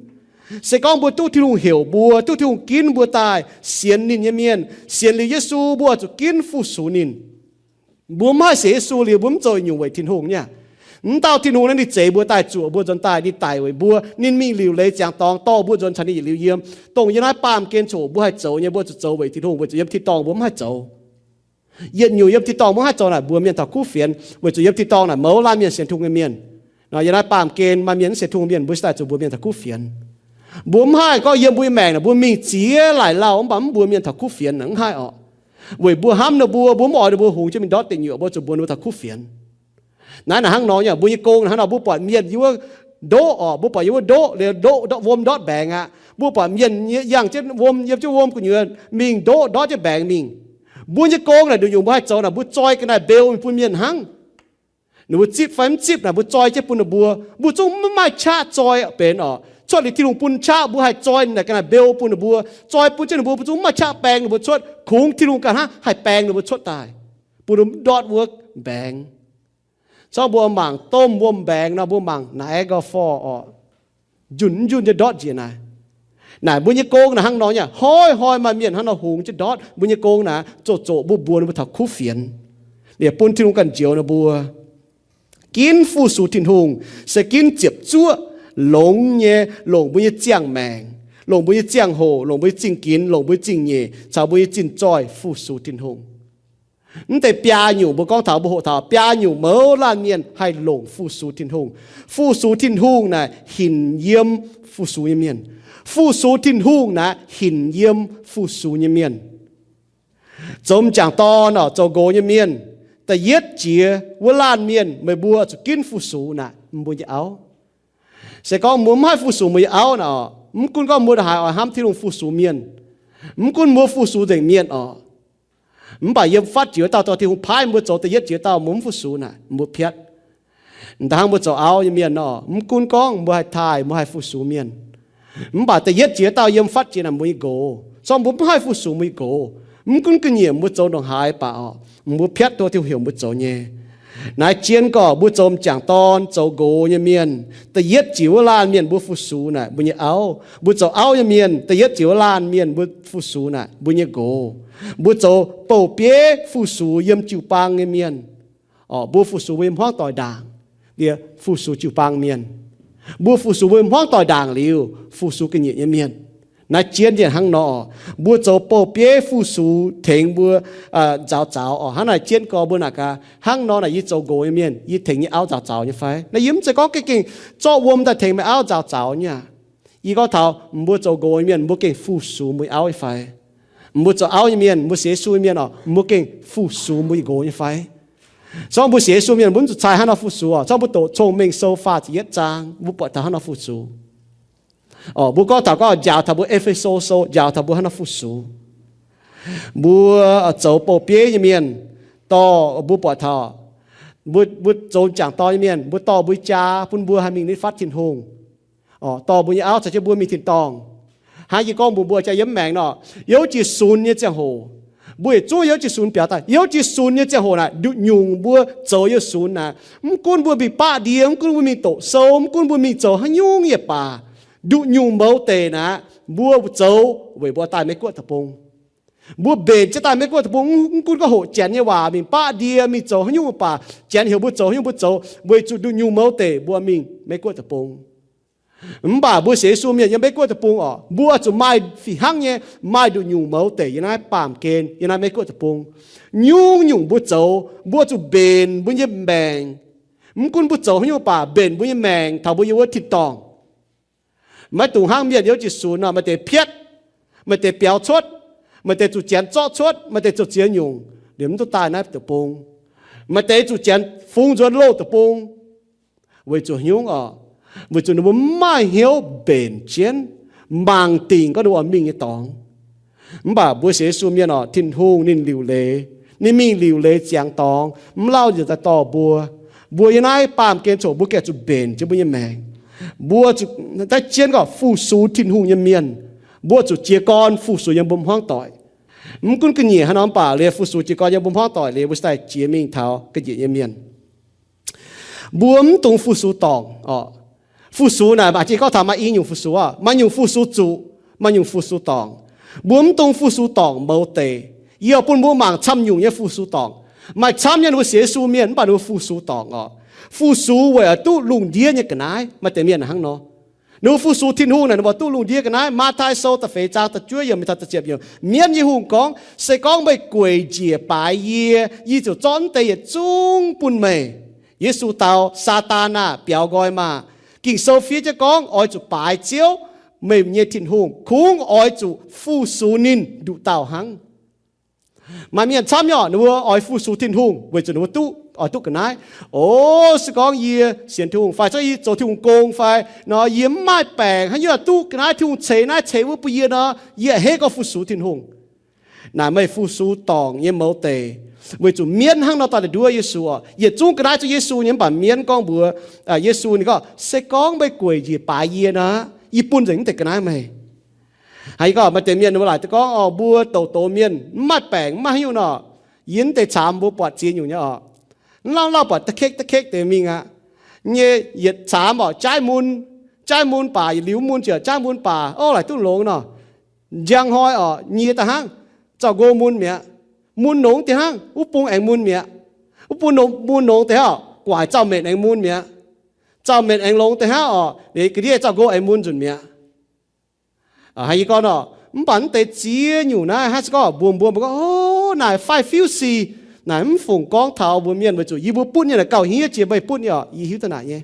Se gorngv mbuo duqv Tin-Hungh heuc mbuo, duqv Tin-Hungh ginv mbuo daaih sienx ninh nyei mienh, sienx liuz Yesu mbuo oix zuqc ginv fu-sux ninh. Mbuo mv haih sienx Yesu liuz mbuo mv zoux nyungc weic Tin-Hungh nyei. Mv dauh Tin-Hungh naaiv ninh zeix mbuo daaih, zuoqc mbuo nzuonx daaih, ninh daic weic mbuo, ninh mingh liuc leiz ziangx dorngx dorh mbuo nzuonx caux ninh yietc liuz yiem. Dongh yiem naaiv baamh gen coc mbuo haih zoux nyei, mbuo zuqc zoux weic Tin-Hungh, weic zuqc yiem tin-dorngh mbuo mv haih zoux. Yietc nyungc yiem tin-dorngh mbuo mv haih zoux naaic, mbuo mienh taux kuv fienx, weic zuqc yiem tin-dorngh naaic mouz laanh mienh sienx Tin-Hungh nyei mienh. Nor yiem naaiv baamh gen maaih mienh mv sienx Tin-Hungh mienh, mbuo se daaih zuqc mbuox mienh taux kuv fienx. Mbuo mv haih gorngv yiem mbuo nyei maengc naaic mbuo mingh ziex laaic lauh mv baac mv mbuox mienh taux kuv fienx naaic, mv haih orqc. Weic mbuo hnamv ninh mbuo, mbuo mv oix ninh mbuo hungx jienv mingh ndortv deic nyuoqc, mbuo zuqc mbuox ninh mbuo taux kuv fienx. Naaiv naaic hnangv nor nyei, mbuo nyei gong naaic hnangv nor, mbuo buatc mienh yiem wuov ndoqv orqc, mbuo buatc yiem wuov ndoqv, ndoqv, ndoqv wuom ndortv mbaengx aqv, mbuo buatc mienh yangh jienv wuom, yiem jienv wuom gu'nyuoz mingh ndoqv ndortv jienv mbaengx mingh. Mbuo nyei gong naaic nduqc nyungc mbuo haih zoux naaic, mbuo zoi ga'naaiv mbeu mingh bun mienh hnangv. Ninh mbuo zipv fai mv zipv naaic, mbuo zoi jienv bun ninh mbuo. Mbuo zungv maiv maaih qaqv zoi benx orqc. Cuotv liuz Tin-Hungh bun qaqv, mbuo haih zoi naaic ga'naaiv mbeu bun ninh mbuo. Zoi bun jienv ninh mbuo, mbuo zungv maiv maaih qaqv baeng ninh mbuo cuotv. Kungx Tin-Hungh ganh hnangv haih baeng ninh mbuo cuotv daaih, bun ninh mbuo ndortv wuov mbaengx. Corc mbuo mangc domh wuom mbaengx nor, mbuo mangc Niagara Falls orqc, njunh njunh nyei ndortv njiec naaic. Naaic mbuo nyei gong naaic hnangv nor nyei, hnoi hnoi maaih mienh hnangv nor hungx jienv ndortv mbuo nyei gong naaic, zoqc zoqc mbuo mbuox ninh mbuo taux kuv fienx, liuz bun Tin-Hungh ganh njoux ninh mbuo. Ginv fu-sux Tin-Hungh se ginv ziepc zuoqv longx nyei, longc mbuo nyei ziangh maengc, longc mbuo nyei ziangh hoc, longc mbuo nyei zingh ginx, longc mbuo nyei zingh nyeic caux mbuo nyei zinh zoih fu-sux Tin-Hungh. Mv deix biaa nyungc mbuo gorngv taux, mbuo hoqc taux biaa nyungc mouz laanh mienh haih longc fu-sux Tin-Hungh. Fu-sux Tin-Hungh naaic hinc yiem fu-sux nyei mienh. Fu-sux Tin-Hungh naaic hinc yiem fu-sux nyei mienh. Zoux m'jangc dorn orqc, zoux nqox nyei mienh, da'yietv jiex wuov laanh mienh meih mbuo zuqc ginv fu-sux naaic mbuo nyei auv. Se gorngv mbuo mv haih fu-sux mbuo nyei auv naaic orqc, mv gunv gorngv mbuo ndongc haaix oix hnamv Tin-Hungh fu-sux mienh, mv gunv mbuo fu-sux nzengc mienh orqc, mv baac yiem fatv jiex wuov dauh, dorh Tin-Hungh paaiv mbuo zoux da'yietv jiex dauh, mbuo mv fu-sux naaic mbuo piatv. Da'hnangv mbuo zoux auv nyei mienh nor, mv gunv gorngv mbuo haih taaih, mbuo haih fu-sux mienh, mv baac da'yietv jiex dauh yiem fatv jiex naaic mbuo nyei nqox. Corc mbuo mv haih fu-sux mbuo nyei nqox, mv gunv ga'nyiec mbuo zoux ndongc haaix baac orqc, mbuo piatv duqv Tin-Hungh heuc mbuo zoux nyei. Naaiv jien gorqv mbuo zoux m'jangc dorn, zoux nqox nyei mienh, da'yietv jiex wuov laanh mienh mbuo fu-sux naaic mbuo nyei auv. Mbuo zoux auv nyei mienh, da'yietv jiex wuov laanh mienh mbuo fu-sux naaic mbuo nyei nqox. Mbuo zoux bouh bieiv fu-sux yiem jiu-baang nyei mienh orqc, mbuo fu-sux mbuo nyei hmuangv doic ndaangc, liuz fu-sux jiu-baang mienh. Mbuo fu-sux mbuo nyei hmuangv doic ndaangc liuz, fu-sux ga'nyiec nyei mienh. Naaiv jien yaac hnangv nor, mbuo zoux bouh bieiv fu-sux tengx mbuo nzaaux zaux orqc. Hnangv naaic jien gorx mbuo naaic gaax, hnangv nor naaic yie zoux nqox nyei mienh, yie tengx nyei auv nzaaux zaux nyei fai? Naaiv yie mv zeiz gorngv gengh zorqv wuom daaih tengx meih auv nzaaux zaux nyei aqv. Yie gorngv taux mbuo zoux nqox nyei mienh, mbuo gengh fu-sux mbuo nyei auv nyei fai? Mbuo zoux auv nyei mienh, mbuo sienx Yesu nyei mienh orqc, mbuo gengh fu-sux mbuo nyei nqox nyei fai? Zorqv mbuo sienx Yesu mienh, mbuo mv zuqc cai hnangv nor fu-sux orqc. Zorqv mbuo doqc Cong-Mengh Sou faah ziepc yietv zaang, mbuo buatc taux hnangv nor fu-sux orqc. Mbuo gorngv taux gorngv njaaux taux mbuo E^fe^so Sou, njaaux taux mbuo hnangv nor fu-sux. Mbuo zoux bouh bieiv nyei mienh, dorh mbuo buatc taux mbuo, mbuo zoux m'jangc dorn nyei mienh, mbuo dorh mbuo nyei jaa bun mbuo haih mingh nitv fatv Tin-Hungh, dorh mbuo nyei auv caux jienv mbuo mingh tin-dorngh. Hnangv yie gorngv mbuox mbuo jaa yiem maengx nor, youz jiez sunx nyei ziangh hoc, mbuo yietc zungv youz jiez sunx biaux daaih. Youz jiez sunx nyei ziangh hoc naaic, nduqc nyungc mbuo zoux youz sunx naaic, mv gunv mbuo mingh baqv ndie, mv gunv mbuo mingh doqc sou, mv gunv mbuo mingh zoux haaix nyungc yaac baac, nduqc nyungc mouz deic naaic, mbuo zoux weic mbuo daaih Meiv Guoqv deic-bung. Mbuo mbenc jienv daaih Meiv Guoqv deic-bung, mv gunv gorngv hoqc Janx nyei waac mingh baqv ndie, mingh zoux haaix nyungc baac, Janx heuc mbuo zoux haaix nyungc mbuo zoux, weic zuqc nduqc nyungc mouz deic mbuo mingh Meiv Guoqv deic-bung. Mv baac mbuo sienx Yesu mienh yiem Meiv Guoqv deic-bung orqc, mbuo zuqc maaih fih hnangv nyei, maaih nduqc nyungc mouz deic yiem naaiv baamh gen, yiem naaiv Meiv Guoqv deic-bung. Nyungc-nyungc mbuo zoux, mbuo zuqc mbenc mbuo nyei maengc. Mv gunv mbuo zoux haaix nyungc baac mbenc mbuo nyei maengc taux mbuo yiem wuov tin-dorngh. Maiv dungx hnangv mienh youz jiez sunx nor, maaih deix piatv, maaih deix biaux cuotv, maaih deix zuqc Janx zorqv cuotv, maaih deix zuqc ziex nyungc, liemh mv duqv daaih naaiv deic-bung. Maaih deix zuqc Janx fungx nzuonx loz deic-bung. Weic zuqc haaix nyungc orqc? Weic zuqc ninh mbuo mv maaih hnyouv mbenc jienv, mangc dingc gorngv ninh mbuo oix mingh nyei dorngx. Mv baac mbuo sienx Yesu mienh orqc, Tin-Hungh ninh liuc leiz, Ninh mingh liuc leiz ziangx dorngx, mv lauh njiec daaih dorh mbuo. Mbuo yiem naaiv baamh gen coc mbuo gaengh zuqc mbenc jienv mbuo nyei maengc. Mbuo zuqc daaih jienv gorqv fu-sux Tin-Hungh nyei mienh. Mbuo zuqc jiez gorn fu-sux yiem mbuo hmuangv doic. Mv gunv ga'nyiec haaix nor mv baac liuz fu-sux jiez gorn yiem mbuo hmuangv doic liuz, mbuo cingx daaih jiex mingh taux ga'nyiec nyei mienh. Mbuo mv dungx fu-sux dorngc oc. Fu-sux naaic maaih jiex gorngv taux maaih i nyungc fu-sux oc. Maaih nyungc fu-sux zuqc, maaih nyungc fu-sux dorngc. Mbuo mv dungx fu-sux dorngc mouz deix. Yie bun mbuo mangc camv nyungc nyei fu-sux dorngc. Maaih camv nyei ninh mbuo sienx Yesu mienh mv baac ninh mbuo fu-sux dorngc oc. Fu-sux weic oix duqv lungh ndiev nyei ga'naaiv. Maaih deix mienh hnangv nor. Ninh mbuo fu-sux Tin-Hungh naaic ninh mbuo duqv lungh ndiev ga'naaiv. Matv^taai Sou da'feix zaang da'juov yiemc mingh taux da'ziepc yiemc, mienv nyei hungh gorngv, Se gorngv meih gueic njiec baaix yie, yie ziouc zorqv mv deix yietc zungv bun meih. Yesu dau, Saadaan aah! Biaux nqoi maah! Ging-Sou fiev jienv gorngv oix zuqc baaix Ziouv, meih nyei Tin-Hungh. Kungx oix zuqc fu-sux ninh nduqc dauh hnangv. Maaih mienh camv nyei oc, ninh mbuo oix fu-sux Tin-Hungh weic zuqc ninh mbuo duqv, oix duqv ga'naaiv. O, se gorngv yie sienx Tin-Hungh fai se yie zoux Tin-Hungh gong fai nor, yie mv maaih baengc haaix nyungc duqv ga'naaiv. Tin-Hungh ceix naaiv ceix wuov bun yie nor, yie a'hneiv gorngv fu-sux Tin-Hungh. Naaic meih fu-sux dorngc nyei mouz deix, weic zuqc mienv hnangv nor daaih nduov Yesu oc. Yietc zungv ga'naaiv zuqc Yesu nyei mv baac mienv gorngv mbuox Yesu, ninh gorngv, Se gorngv meih gueic njiec baaix yie nor, yie bun nzengc mv deix ga'naaiv meih. Haiz gorngv maaih deix mienh ninh mbuo laaic gorngv, Orqc, mbuo douc douz mienh mv maaih baengc, mv maaih haaix nyungc nor, yie mv deix caamx mbuo buatc ziex nyungc nyei oc. Mv lauh lauh buatc da'kekv da'kekv deix mingh aqv. Nyei yietc caamx orqc, jaaiv mun, jaaiv mun baac, yietc liuz mun ziouc jaaiv mun baac, o, laaic duqv longx nor. Njang hnoi orqc, nyie daaih hnangv, zauh nqo mun mi'aqv. Mun nongx deix hnangv, wuov bung aengx mun mi'aqv. Wuov bung mun nongx deix hnangv, guaaic zauh menc aengx mun mi'aqv. Zauh menc aengx longx deix hnangv orqc, ga'ndiev zauh nqo aengx mun nzunc mi'aqv. Haiz yie gorngv orqc, mv baac mv deix ziex nyungc naaiv hnangv se gorngv mbuo mbuo mbuo gorngv, O, naaic faix-fiuv sic, naaic mv fungc gorngv taux mbuo mienh weic zuqc yie mbuo butv nyei naaic gauh hniev jiex meih butv nyei orqc. Yie hiuv duqv naaic nyei.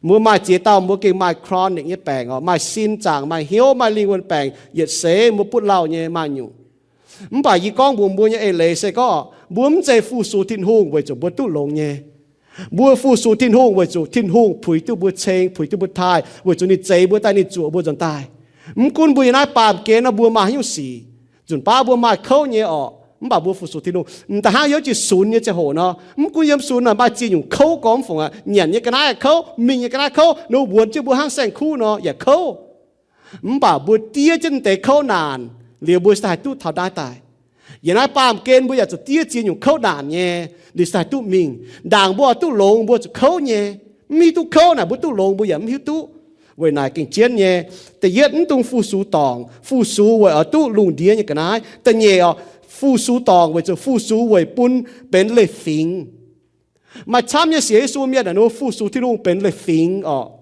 Mbuo maaih ziex dauh mbuo gengh maaih chronic nyei baengc orqc, maaih sin zaangc, maaih hnyouv, maaih lingh wuonh baengc yietc seix, mbuo butv lauh nyei maaih nyungc. Mv baac yie gorngv mbuox mbuo nyei eix leiz se gorngv, mbuo mv zeiz fu-sux Tin-Hungh weic zuqc mbuo duqv longx nyei. Mbuo fu-sux Tin-Hungh weic zuqc Tin-Hungh puix duqv mbuo ceng, puix duqv mbuo taaih, weic zuqc ninh zeix mbuo daaih, ninh zuoqc mbuo nzuonx daaih. Mv gunv mbuo yiem naaiv baamh gen nor mbuo maaih haaix nyungc sic, nzunc baav mbuo maaih kouv nyei orqc, mv baac mbuo fu-sux Tin-Hungh. M'daaih hnangv yiem jiez sunx nyei ziangh hoc nor, mv gunv yiem sunx naaic maaih ziex nyungc kouv gormx fungc aqv. Nyanc nyei ga'naaiv kouv, mingh nyei ga'naaiv kouv, ninh mbuo wuonx jienv mbuo hnangv saeng-kuv nor yaac kouv. Mv baac mbuo diev jienv deix kouv naanc liuz, mbuo cingx daaih haih duqv taux naaiv daaih. Yiem naaiv baamh gen mbuo yaac zuqc diev ziex nyungc kouv naanc nyei, liuz cingx daaih haih duqv mingh. Ndaangc mbuo oix duqv longx mbuo zuqc kouv nyei. Mv hiuv duqv kouv naaic mbuo duqv longx mbuo yaac mv hiuv duqv. Weic naaic gengh jienv nyei. Da'yietv, mv dungx fu-sux dorngc. Fu-sux weic oix duqv lungh ndiev nyei ga'naaiv. Da'nyeic orqc, fu-sux dorngc weic zuqc fu-sux weic bun benx leiz-fingx. Maaih camv nyei sienx Yesu mienh naaic ninh mbuo fu-sux Tin-Hungh benx leiz-fingx orqc.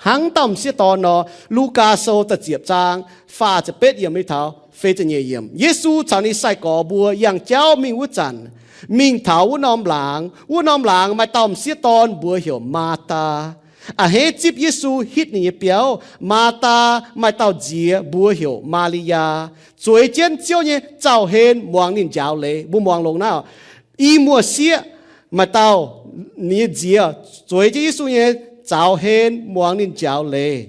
Hnangv dauh m'sieqv dorn nor, Lugaa Sou da'ziepc zaang faah ziepc betv yiemc mingh taux feix ziepc nyeic yiemc. Yesu caux ninh sai-gorx mbuo yangh jauv mingh wuov zanc, mingh taux wuov norm laangz. Wuov norm laangz maaih dauh m'sieqv dorn mbuox heuc Maataa, a'hneiv zipv Yesu hitv ninh nyei biauv. Maataa maaih dauh nziex mbuox heuc Maa^li^yaa, zueiz jienv Ziouv nyei zaux-hlen muangx ninh njaaux leiz. Mbuo muangx longx naaiv oc. I muoz-sieqv maaih dauh, ninh nyei nziex zueiz jienv Yesu nyei zaux-hlen muangx ninh njaaux leiz.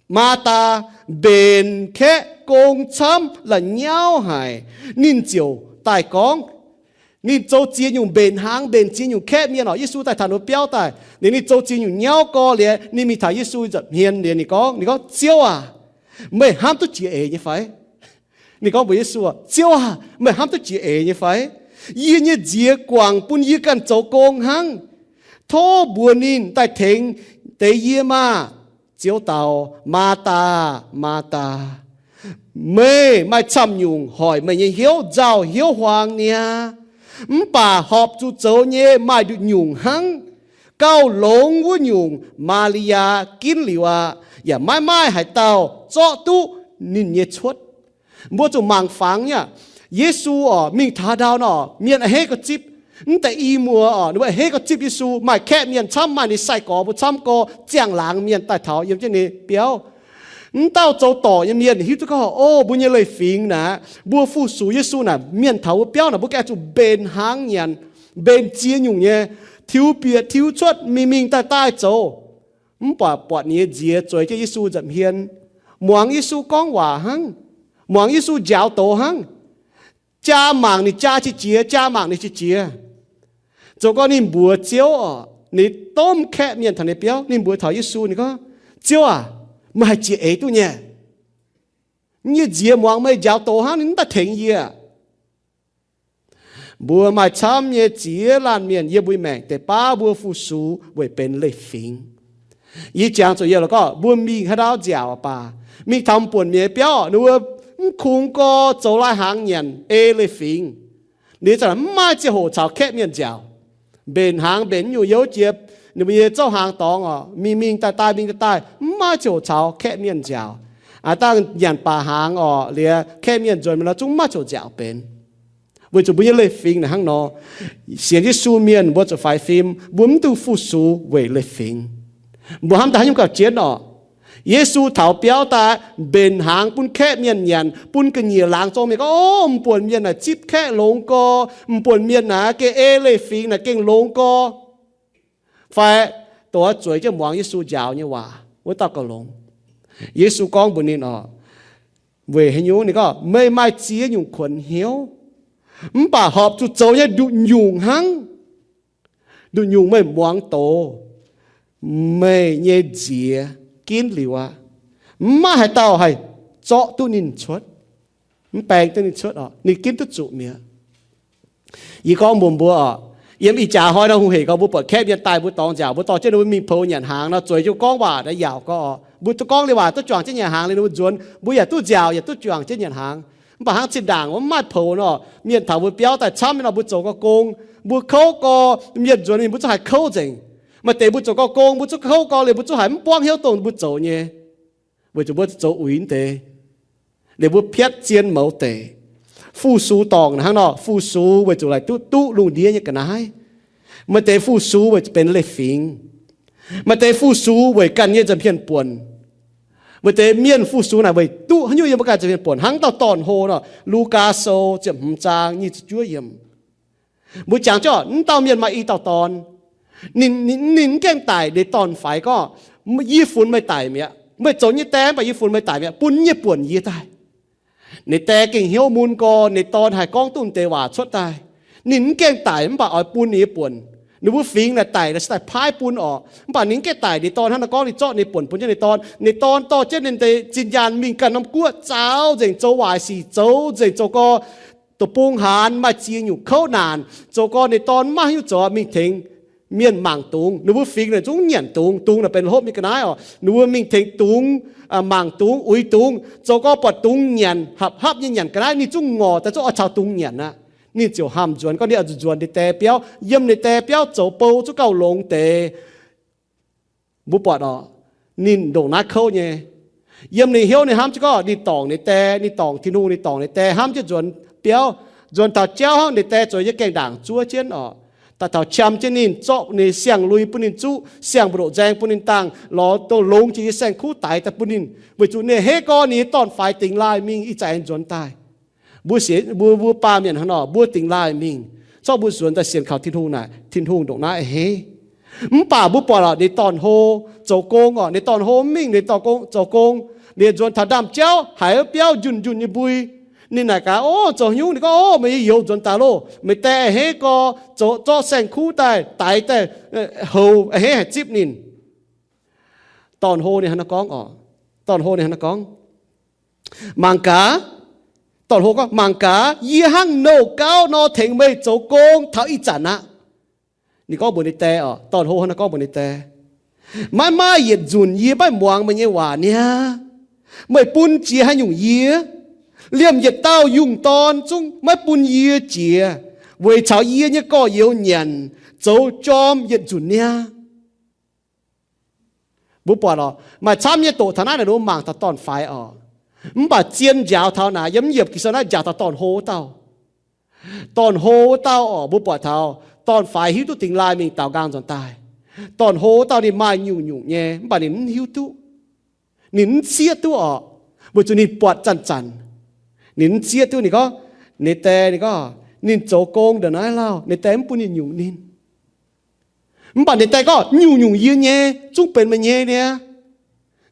Maataa mbenc kaeqv gong camv la'nyauv haic. Ninh ziouc daaih gorngv, ninh zoux ziex nyungc mbenc hnaangx, mbenc ziex nyungc kaeqv mienh orqc. Yesu daaih taux ninh biauv daaih, ninh, ninh zoux ziex nyungc nyauv gorx liuz, ninh mingh taux Yesu nza'hmien liuz ninh gorngv, ninh gorngv, Ziouv aac, meih hnamv duqv jiex eix nyei fai? Ninh gorngv mbuox Yesu, Ziouv aac, meih hnamv duqv jiex eix nyei fai? Yie nyei nziex guangc bun yie ganh zoux gong hnangv. Tov mbuox ninh daaih tengx deix yie maah! Ziouv dau, Maathaa, Maathaa, meih maaih camv nyungc hoic meih nyei hnyouv nzauh hnyouv huaang niaa. Mv baac horpc zuqc zoux nyei maaih nduqc nyungc hnangv. Gauh longx wuov nyungc Maa^li^yaa ginv liuz aqv, yaac maiv maaih haaix dauh zorqv duqv ninh nyei cuotv. Mbuo zuqc mangc fangx nyei aqv. Yesu orqc, mingh taux ndau nor, mienh a'hneiv gauh zipv. Mv deix i muoz orqc, ninh mbuo a'hneiv gauh zipv Yesu. Maaih kaeqv mienh camv, maaih ninh sai-gorx mbuo camv gorx, ziangh laangz mienh daaih taux yiem jienv ninh biauv. Mv dauh zoux dorc nyei mienh hiuv duqv gorngv, o, mbuo nyei leiz-fingx naaic, mbuo fu-sux Yesu naaic, mienh taux mbuo biauv naaic, mbuo gengh zuqc mbenc hnaangx nyanc, mbenc ziex nyungc nyei, tiux bieqc tiux cuotv, mingh mingh daaih daaih zoux. Mv baac buatc ninh nyei nziex zueiz jienv Yesu nza'hmien, muangx Yesu gorngv waac hnangv, muangx Yesu njaaux doz hnangv. Jaa mangc ninh jaa qiex jiez, jaa mangc ninh qiex jiez. Zoux gorngv ninh mbuox Ziouv oc, ninh domh kaeqv mienh taux ninh biauv, ninh mbuox taux Yesu, ninh gorngv, Ziouv aac, meih haih jiex eix duqv nyei. Yie nziex muangx meih njaaux doz hnangv, ninh mv daaih tengx yie. Mbuo maaih camv nyei ziex laanh mienh yiem mbuo maengc deix baav mbuo fu-sux weic benx leiz-fingx. Yie jangx zuqc yie la'gorngv mbuo mingh haaix ndau nziaauc baac, mingh taux m'buonc mienh nyei biauv, ninh mbuo mv kungx gorx, zoux lai hnaangx nyanc, ei leiz-fingx. Ninh za'gengh mv maaih ziangh hoc caux kaeqv mienh nziaauc. Mbenc hnaangx mbenc nyungc youv jiex ninh mbuo nyei zouv hnaangx dorngx oc, mingh mingh daaih daaih, mingh daaih daaih, mv maaih ziangh hoc caux kaeqv mienh nziaauc. Aa, dangh nyanc baac hnaangx oc, liuz kaeqv mienh nzuonx mingh nor zungv mv maaih ziangh hoc nziaauc benx. Weic zuqc mbuo nyei leiz-fingx naaic hnangv nor, sienx Yesu mienh mbuo zuqc faix fim, mbuo mv dungx fu-sux weic leiz-fingx. Mbuo hnamv daaih haaix nyungc gauh jienv oc. Yesu taux biauv daaih mbenc hnaangx bun kaeqv mienh nyanc, bun ga'nyiec laangz zorng mienh gorngv, O, m'buonc mienh naaic zipv kaeqv longx gorx, m'buonc mienh naaic gengh ei leiz-fingx naaic gengh longx gorx. Fai dongh zueiz jienv muangx Yesu njaaux nyei waac wuov dauh gauh longx. Yesu gorngv mbuox ninh oc, weic haaix nyungc? Ninh gorngv, Meih maaih ziex nyungc kuonx hnyouv, mv baac horpc zuqc zoux nyei nduqc nyungc hnangv. Nduqc nyungc meih muangx doz, meih nyei nziex ginv liuz aqv. Mv maaih haaix dauh haih zorqv duqv ninh cuotv, mv baeng duqv ninh cuotv oc. Ninh ginv duqv zuqc mi'aqv. Yie gorngv mbuox mbuo oc, yiem ih jaax hnoi nor hungh hec gorx, mbuo buatc kaeqv mienh daaih mbuo dorngx nziaauc, mbuo dorh jienv ninh mbuo mingh poux nyanc hnaangx nor, zueiz jienv gorngv waac naaiv yaauc gorx oc. Mbuo duqv gorngv liuz waac duqv juangc jienv nyanc hnaangx liuz ninh mbuo nzuonx, mbuo yaac duqv nziaauc yaac duqv juangc jienv nyanc hnaangx. Mv baac hnangv zinh ndaangc wuov mv maaih poux nor, mienh taux mbuo biauv daaih camv nyei nor, mbuo zoux gau gong, mbuo kouv gorx, mienh nzuonx mingh mbuo zungv haiz kouv nzengc. Maaih deix mbuo zoux gau gong, mbuo zungv kouv gorx liuz mbuo zungv haiz mv buangv hnyouv dongh mbuo zoux nyei. Weic zuqc mbuo zoux uix deix, liuz mbuo piatv zien mouz deix. Fu-sux dorngc hnangv nor, fu-sux weic zuqc laaic duqv duqv lungh ndiev nyei ga'naaiv. Maaih deix fu-sux weic benx leiz-fingx. Maaih deix fu-sux weic ganh nyei nza'hmien buonc. Maaih deix mienh fu-sux naaic weic duqv haaix nyungc yiem mbuo ganh nza'hmien buonc, hnangv dauh dorn-hlo nor, Lugaa Sou ziepc hmz zaang nyic ziepc juov yiemc. Mbuo jangx jienv oc, mv dauh mienh maaih i dauh dorn. Ninh, ninh, ninh mv gaengh daic, ninh dorn-faix gorngv, Yie funx meih daic mi'aqv. Meih zoux nyei die, mv baac yie funx meih daic mi'aqv. Bun nyei buonc yie daaih. Ninh die gengh hnyouv mun gorx, ninh dorn haih gorngv duqv deix waac cuotv daaih. Ninh mv gaengh daic mv baac oix bun ninh nyei buonc. Ninh mbuo fingx naaic daic naaic se daaih paaiv bun oc. Mv baac ninh mv gaengh daic, ninh dorn hnangv naaiv gorngv ninh zorqv ninh buonc bun jienv ninh dorn. Ninh dorn dorh jienv ninh deix zinh nyaanh mingh ganh norm guoqv zaaux nzengc, zoux waaic sic zoux nzengc, zoux gorx deic-bung haanz, maaih ziex nyungc kouv naanc, zoux gorx ninh dorn maiv hiuv zoux mingh tengx mienh mangc dungz. Ninh mbuo fingx naaic zungv nyanc dungz. Dungz naaic benx hlopv nyei ga'naaiv oc. Ninh mbuo mingh tengx dungz, mangc dungz, uix dungz, zoux gorx buatc dungz nyanc, hapv hapv nyei nyanc ga'naaiv, ninh zungv ngorc daaih zungv oix caux dungz nyanc aqv. Ninh ziouc hamh nzuonx, gorngv ninh oix nzuonx ninh die biauv, yiem ninh die biauv zoux bou zungv gauh longx deix. Mbuo buatc oc, ninh ndongc naaiv kouv nyei. Yiem ninh hnyouv ninh hnamv jienv gorngv ninh dorngc ninh die, ninh dorngc Tin-Hungh, ninh dorngc ninh die, hnamv jienv nzuonx biauv, nzuonx taux jauv hnangv, ninh die zueiz nyei gaengh ndaangc zuov jienv oc. Daaih taux qam jienv ninh, zorqv ninh siang-lui bun ninh zuqv, siang-mbu'ndoqc nzaeng bun ninh dangh, lorz dongh longx jiex nyei saeng-kuv daix daaih bun ninh, weic zuqc ninh hei gorx ninh nyei dorn-faix dingx laaih mingh ih zanc aengx nzuonx daaih. Mbuo sienx, mbuo, mbuo baamh mienh hnangv nor, mbuo dingx laaih mingh, zorqv mbuo nzuonx daaih sienx kaux Tin-Hungh naaic, Tin-Hungh ndongc naaiv a'hneiv. Mv baac mbuo buatc oc, ninh dorn-hlo zoux gong oc, ninh dorn-hlo mv mingh, ninh dorn-hlo zoux gong, ninh nzuonx taux ndaamv-jauv haiz wuov biauv njunh njunh nyei mbui. Ninh naaic gaax, Ov, zoux haaix nyungc? Ninh gorngv, Ov, meih nyei youz nzuonx daaih loh. Meih die a'hneiv gorx, zoux, zorqv saeng-kuv daaih daix daaih, houx a'hneiv haih zipv ninh. Dorn-hlo ninh hnangv naaiv gorngv oc, dorn-hlo ninh hnangv naaiv gorngv, Mangc gaax, dorn-hlo gorngv, Mangc gaax, yie hnangv nouh gauv nor tengx meih zoux gong taux ih zanc aqv. Ninh gorngv mbuox ninh die oc, dorn-hlo hnangv naaiv gorngv mbuox ninh die, Maiv maaih yietc nzunc yie maiv muangx meih nyei waac niaa. Meih bun jiex haaix nyungc yie? Liemh yietc dauh yungh dorn zungv maiv bun yie jiex, weic caux yie nyei gorx-youz nyanc, zoux jorm yietc nzunc niaa. Mbuo buatc oc, maaih camv nyei doqc taux naaiv naaic, mbuo mangc taux dorn-faix oc. Mv baac zien njaaux taux naaic, yiem mv yiemc Ging-Sou naaiv njaaux taux dorn-hlo wuov dauh. Dorn-hlo wuov dauh oc, mbuo buatc taux dorn-faix hiuv duqv dingx laaih mingh daaux nqaang nzuonx daaih. Dorn-hlo wuov dauh ninh maaih nyungc-nyungc nyei, mv baac ninh mv hiuv duqv. Ninh mv zieqv duqv oc, weic zuqc ninh buatc zanc-zanc. Ninh mv zieqv duqv, ninh gorngv, ninh die, ninh gorngv, ninh zoux gong ndongc naaiv lauh, ninh die mv bun ninh nyungc ninh. Mv baac ninh die gorngv, nyungc-nyungc yie nyei, zungv benx meih nyei niaa.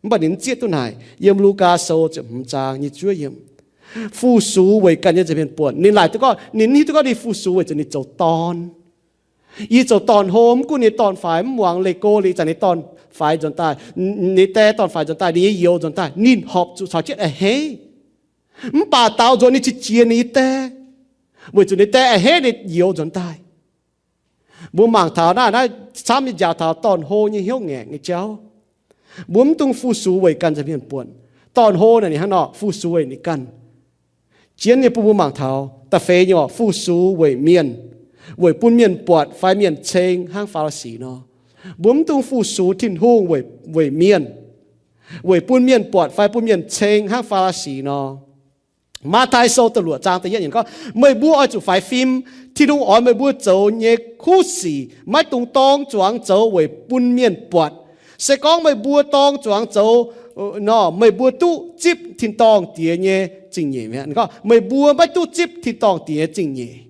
Mv baac ninh mv zieqv duqv naaic. Yiem Lugaa Sou ziepc hmz zaang nyic ziepc juov yiemc. Fu-sux weic ganh nyei nza'hmien buonc. Ninh laaic duqv gorngv ninh hiuv duqv gorngv ninh fu-sux weic zuqc ninh zoux dorn. Yie zoux dorn-hlo, mv gunv ninh dorn-faix mv muangx leih go, liuz ih zanc ninh dorn-faix nzuonx daaih, ninh die dorn-faix nzuonx daaih, ninh nyei youz nzuonx daaih, ninh horpc zuqc caux jienv a'hneiv. Mv baac daaux nzuonx ninh qiex jiez ninh nyei die, weic zuqc ninh die a'hneiv ninh youz nzuonx daaih. Mbuo mangc taux naaiv, naaiv camv nyei njaaux taux dorn-hlo nyei hnyouv ngaengc nyei jauv. Mbuo mv dungx fu-sux weic ganh nza'hmien buonc. Dorn-hlo naaic ninh hnangv nor fu-sux weic ninh ganh. Jienv nyei bun mbuo mangc taux da'feix nyei orqc, fu-sux weic mienh, weic bun mienh buatc fai mienh ceng hnangv Faa^li^si nor. Mbuo mv dungx fu-sux Tin-Hungh weic, weic mienh, weic bun mienh buatc fai bun mienh ceng hnangv Faa^li^si nor. Matv^tai Sou da'luoqc zaang da'yietv yiemc gorngv, meih mbuo oix zuqc faix fim. Tin-Hungh oix meih mbuo zoux nyei kuv sic maiv dungx dorng zuangx zoux weic bun mienh buatc. Se gorngv meih mbuo dorng zuangx zoux nor, meih mbuo duqv zipv tin-dorngh diex nyei zingh nyeic mi'aqv. Meih mbuo maiv duqv zipv tin-dorngh diex nyei zingh nyeic.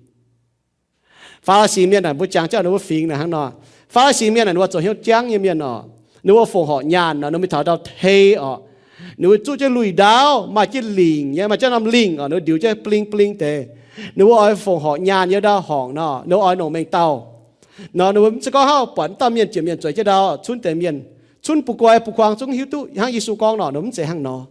Faa^li^si mienh naaic, mbuo jangx jienv ninh mbuo fingx naaic hnangv nor. Faa^li^si mienh naaic ninh mbuo zoux hnyouv jangv nyei mienh orqc. Ninh mbuo fongc horc nyaanh nor, ninh mbuo mingh taux ndau-tei orqc, ninh mbuo zuqv jienv lui-ndaauv, maaih jienv lingc nyei, maaih jienv norm lingh orqc, ninh mbuo ndiux jienv bling bling deix. Ninh mbuo oix fongc horc nyaanh yiem ndau-horngc nor, ninh mbuo oix longc mengh dauh nor, ninh mbuo mv zeiz gorngv hnangv buatc mv dauh mienh jiex mienh zueiz jienv ndau, cunv deix mienh, cunv bun guai bun kuang zungv hiuv duqv hnangv Yesu gorngv nor, ninh mbuo mv zeiz hnangv nor.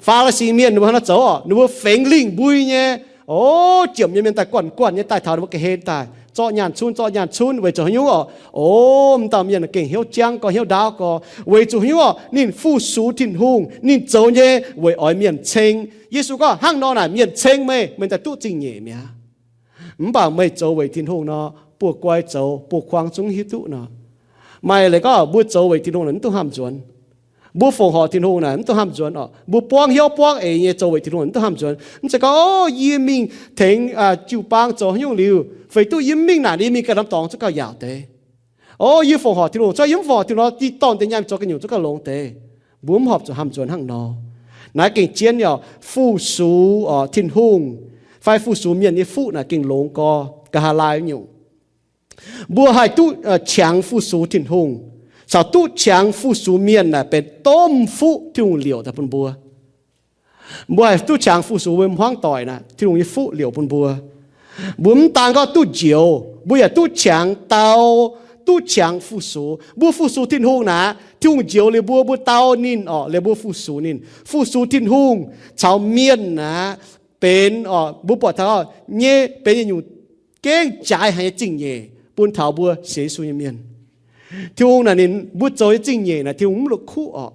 Faa^li^si mienh ninh mbuo hnangv nor zoux orqc, ninh mbuo fengx lingh mbui nyei, o, jiemc nyei mienh daaih guanh guanh nyei daaih taux ninh mbuo ga'hlen daaih zorqv nyaanh cunv, zorqv nyaanh cunv weic zuqc haaix nyungc orqc? O, mv dauh mienh gengh hnyouv jangv gorx, hnyouv ndaauv gorx, weic zuqc haaix nyungc orqc? Ninh fu-sux Tin-Hungh, ninh zoux nyei weic oix mienh ceng. Yesu gorngv, hnangv nor naaic mienh ceng meih, meih daaih duqv zingh nyeic mi'aqv. Mv baac meih zoux weic Tin-Hungh nor, buoz-guai zoux, buoz-kuang zungv hiuv duqv nor. Maaih leiz gorngv mbuo zoux weic Tin-Hungh naaic mv duqv hnamv nzuonx. Mbuo fongc horc Tin-Hungh naaic mv duqv hnamv nzuonx orqc. Mbuo buangv hnyouv buangv eix nyei zoux weic Tin-Hungh naaic mv duqv hnamv nzuonx. Mv zeiz gorngv, o, yie mingh tengx jiu-baang zoux haaix nyungc liuz, feix duqv yie mv mingh naaic, yie mingh ganh norm dorngx zungv gauh yaauc deix. O, yie fongc horc Tin-Hungh, se yie mv fongc horc Tin-Hungh nor, yie dorh deix nyaanh zoux ganh nyungc zungv gauh longx deix. Mbuo mv horpc zuqc hnamv nzuonx hnangv nor. Naaiv gengh jienv nyei orqc, fu-sux orqc Tin-Hungh fai fu-sux mienh nyei fuqv naaic gengh longx gorx, nqa'haav laai nyungc. Mbuo haih duqv qangx fu-sux Tin-Hungh caux duqv qangx fu-sux mienh naaic benx domh fuqv Tin-Hungh liouc daaih bun mbuo. Mbuo haih duqv qangx fu-sux mbuo hmuangv doic naaic, Tin-Hungh nyei fuqv liouc bun mbuo. Mbuo mv daan gorngv duqv njoux, mbuo yaac duqv qangx dau, duqv qangx fu-sux. Mbuo fu-sux Tin-Hungh naaic, Tin-Hungh njoux liuz mbuo, mbuo dau ninh orqc, liuz mbuo fu-sux ninh. Fu-sux Tin-Hungh caux mienh naaic benx orqc, mbuo buatc taux nyei benx yietc nyungc gengh jaaix haic nyei zingh nyeic bun taux mbuo sienx Yesu nyei mienh. Tin-Hungh naaic ninh mbuo zoux nyei zingh nyeic naaic Tin-Hungh mv la'kuqv orqc.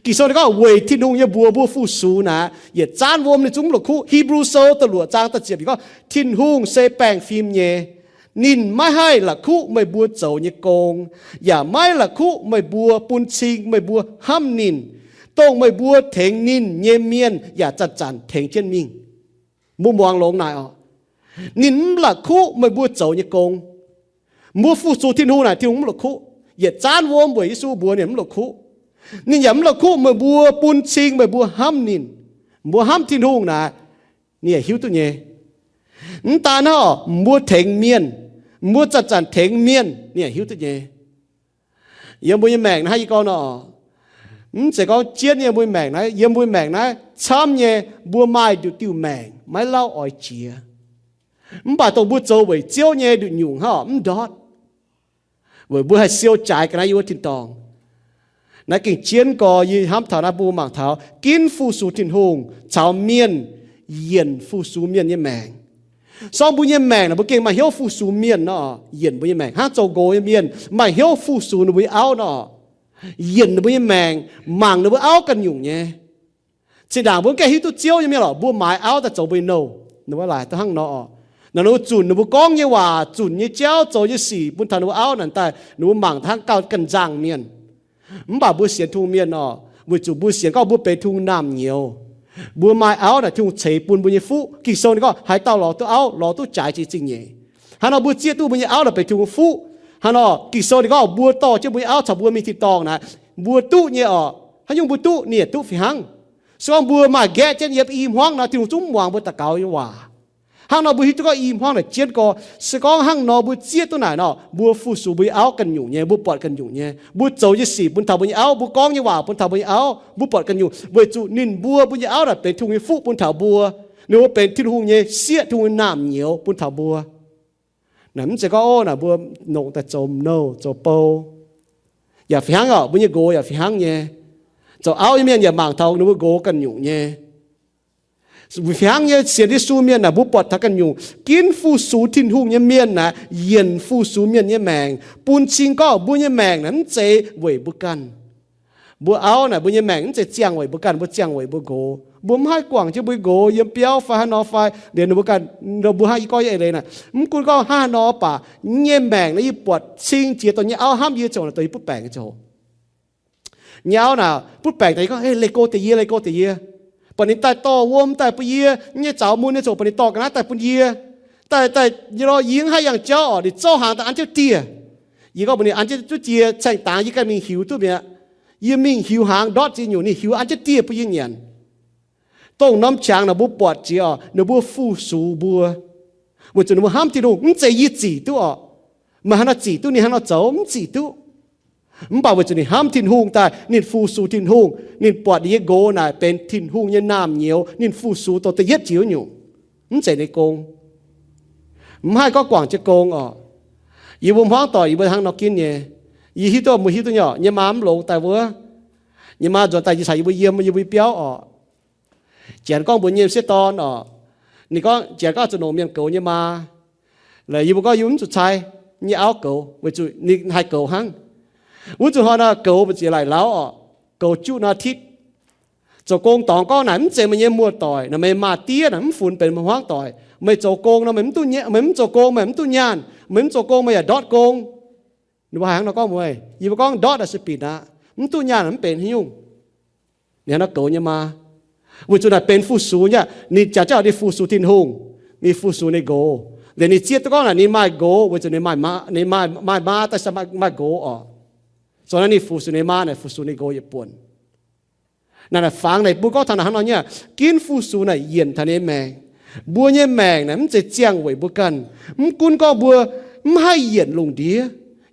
Ging-Sou ninh gorngv weic Tin-Hungh nyei mbuox mbuo fu-sux naaic, yietc zaanv wuom ninh zungv mv la'kuqv. Hipv^lu Sou da'luoqc zaang da'ziepc yiemc gorngv, Tin-Hungh se baengh fim nyei. Ninh maiv haih la'kuqv meih mbuo zoux nyei gong, yaac maiv la'kuqv meih mbuo bun cing meih mbuo hnamv ninh, dongh meih mbuo tengx ninh nyei mienh yaac zanc-zanc tengx jienv mingh. Mbuo muangx longx naaic orqc. Ninh mv la'kuqv meih mbuo zoux nyei gong. Mbuo fu-sux Tin-Hungh naaic Tin-Hungh mv la'kuqv. Yietc zaanv wuom weic Yesu mbuox ninh mv la'kuqv. Ninh yaac mv la'kuqv meih mbuo bun cing meih mbuo hnamv ninh. Mbuo hnamv Tin-Hungh naaic, ninh yaac hiuv duqv nyei. Mv daan hnangv orqc, mbuo tengx mienh, mbuo zanc-zanc tengx mienh, ninh yaac hiuv duqv nyei. Yiem mbuo nyei maengc naaiv, yie gorngv nor, mv zeiz gorngv jienv yiem mbuo nyei maengc naaiv, yiem mbuo nyei maengc naaiv camv nyei, mbuo maaih nduqc diuh maengc maiv lauv oix jiex. Mv baac dongh mbuo zoux weic Ziouv nyei nduqc nyungc hnangv orqc, mv ndortv. Weic mbuo haih siou jaaix ga'naaiv yiem wuov tin-dorngh. Naaiv gengh jienv gorx, yie hnamv taux naaiv mbuo mangc taux ginv fu-sux Tin-Hungh caux mienh yienc fu-sux mienh nyei maengc. Sorng mbuo nyei maengc naaic mbuo gengh maaih hnyouv fu-sux mienh nor, yienc mbuo nyei maengc hnangv zoux nqox nyei mienh maaih hnyouv fu-sux ninh mbuo nyei auv nor, yienc ninh mbuo nyei maengc, mangc ninh mbuo auv ganh nyungc nyei. Zinh ndaangc mbuo mv gaengh hiuv duqv Ziouv nyei mienh lorqc, mbuo maaiz auv daaih zoux mbuo nyei nouh, ninh mbuo laaic duqv hnangv nor orqc. Naaic ninh mbuo zunc ninh mbuo gorngv nyei waac, zunc nyei jauv, zoux nyei sic bun taux ninh mbuo auv naaic daaih, ninh mbuo mangc hnangv gauh ganh nzangh mienh. Mv baac mbuo sienx Tin-Hungh mienh orqc, weic zuqc mbuo sienx gorngv mbuo benx Tin-Hungh naamh nyouz. Mbuo maaih auv naaic Tin-Hungh ceix bun mbuo nyei fuqv. Ging-Sou ninh gorngv haaix dauh lorz duqv auv, lorz duqv jaaix jiex zingh nyeic. Hnangv nor mbuo zieqv duqv mbuo nyei auv naaic benx Tin-Hungh nyei fuqv. Hnangv nor Ging-Sou ninh gorngv mbuo dorh jienv mbuo nyei auv caux mbuo mingh tin-dorngh naaic, mbuo duqv nyei orqc. Haaix nyungc mbuo duqv, ninh yaac duqv fih hnangv. Se gorngv mbuo maaih nqaeqv jienv yiem i hmuangv nor, Tin-Hungh zungv muangx mbuo daux gaux nyei waac. Hnangv nor mbuo hiuv duqv gorngv i hmuangv naaic jienv gorx. Se gorngv hnangv nor mbuo zieqv duqv naaic nor, mbuo fu-sux mbuo nyei auv ganh nyungc nyei, mbuo buatc ganh nyungc nyei, mbuo zoux nyei sic bun taux mbuo nyei auv, mbuo gorngv nyei waac bun taux mbuo nyei auv, mbuo buatc ganh nyungc weic zuqc ninh mbuo, mbuo nyei auv naaic benx Tin-Hungh nyei fuqv bun taux mbuo. Ninh mbuo benx Tin-Hungh nyei sieqv, Tin-Hungh nyei naamh nyouz bun taux mbuo. Naaic mv zeiz gorngv, ov, naaic mbuo nongc daaih zoux nouh zoux bou. Yaac fih hnangv oc, mbuo nyei nqox yaac fih hnangv nyei. Zoux auv nyei mienh yaac mangc taux ninh mbuo nqox ganh nyungc nyei. Fih hnangv nyei, sienx Yesu mienh naaic mbuo buatc taux ganh nyungc, ginv fu-sux Tin-Hungh nyei mienh naaic yienc fu-sux mienh nyei maengc, bun cing gorngv mbuo nyei maengc naaic mv zeiz weic mbuo ganh. Mbuo auv naaic, mbuo nyei maengc mv zeiz ziangh weic mbuo ganh, mbuo ziangh weic mbuo nqox. Mbuo mv haih guangc jienv mbuo nqox yiem biauv fai haaix nor fai, liuz ninh mbuo ganh, mbuo hnangv yie gorngv yie eix leiz naaic, mv gunv gorngv hnangv haaix nor baac, yie nyei maengc naaic yie buatc cing jiex dongh nyei auv hnamv yie ziangh hoc naaic dongh yie butv baengc ziangh hoc. Nyei auv naaic butv baengc daaih yie gorngv, Leih go deix yie, leih go deix yie. Baac ninh daaih dorh wuom daaih bun yie, nyei zaux mun nyei ziangh hoc baac ninh dorh ga'naaiv daaih bun yie. Daaih, daaih, yie lorz yie mv haih yangh jauv oc, ninh zorqv hnaangx daaih an jienv dieh. Yie gorngv mbuox ninh an jienv duqv dieh, caengh dangx yie ganh mingh hiuc duqv mi'aqv. Yie mingh hiuc hnaangx ndortv ziex nyungc, ninh hiuc an jienv dieh bun yie nyanc. Dongh norm qangx naaic mbuo buatc jiex oc, ninh mbuo fu-sux mbuo. Weic zuqc ninh mbuo hnamv Tin-Hungh, mv zeiz yie zic duqv oc. Maaih haaix nor zic duqv ninh hnangv nor zoux? Mv zic duqv. Mv baac weic zuqc ninh hnamv Tin-Hungh daaih, ninh fu-sux Tin-Hungh, ninh buatc ninh nyei nqox naaic benx Tin-Hungh nyei naamh nyouz, ninh fu-sux dongh da'yietv jiex wuov nyungc. Mv zeiz ninh gong. Mv haih gorngv guangc jienv gong oc. Yie mbuo hmuangv doic yie mbuo hnangv nor ginv nyei. Yie hiuv duqv, mbuo hiuv duqv nyei oc, nyei maa mv longx daaih wuov, nyei maa nzuonx daaih yie caux yie mbuo yiem yie mbuo biauv oc. Janx gorngv mbuox nyei m'sieqv dorn oc, ninh gorngv Janx gorngv zuqc longc mienh goux nyei maa. Laaix yie mbuo gorngv yie mv zuqc cai nyei auv goux weic zuqc ninh haih goux hnangv. Wuov zuqc hnoi nor goux mbu'ziex laaic lauv oc, goux juqv nor titv. Zoux gong dorngx gorngv naaic mv zeiz meih nyei muoz-doic, naaic meih maa diev naaic mv funx benx meih hmuangv doic. Meih zoux gong nor meih mv duqv, meih mv zoux gong meih mv duqv nyaanh, meih mv zoux gong meih yaac ndortv gong. Ninh mbuo haiz hnangv nor gorngv mbuox, yie mbuo gorngv ndortv naaic se binc aqv, mv duqv nyaanh mv benx haaix nyungc. Ninh hnangv nor goux nyei maa. Weic zuqc naaic benx fu-sux nyei, ninh jangx jienv oix ninh fu-sux Tin-Hungh, ninh fu-sux ninh nqox. Liuz ninh zieqv duqv gorngv naaic ninh maaih nqox weic zuqc ninh maaih maa, ninh maaih, maaih maa daaih se maaih nqox oc. Zoux naaiv ninh fu-sux ninh maa naaic fu-sux ninh nqox yietc buonc. Naaic, naaic fangx naaic mbuo gorngv taux naaic hnangv nor nyei, ginv fu-sux naaic yienc taux ninh nyei maengc. Mbuo nyei maengc naaic mv zeiz ziangh weic mbuo ganh. Mv gunv gorngv mbuo mv haih yienc lungh ndiev.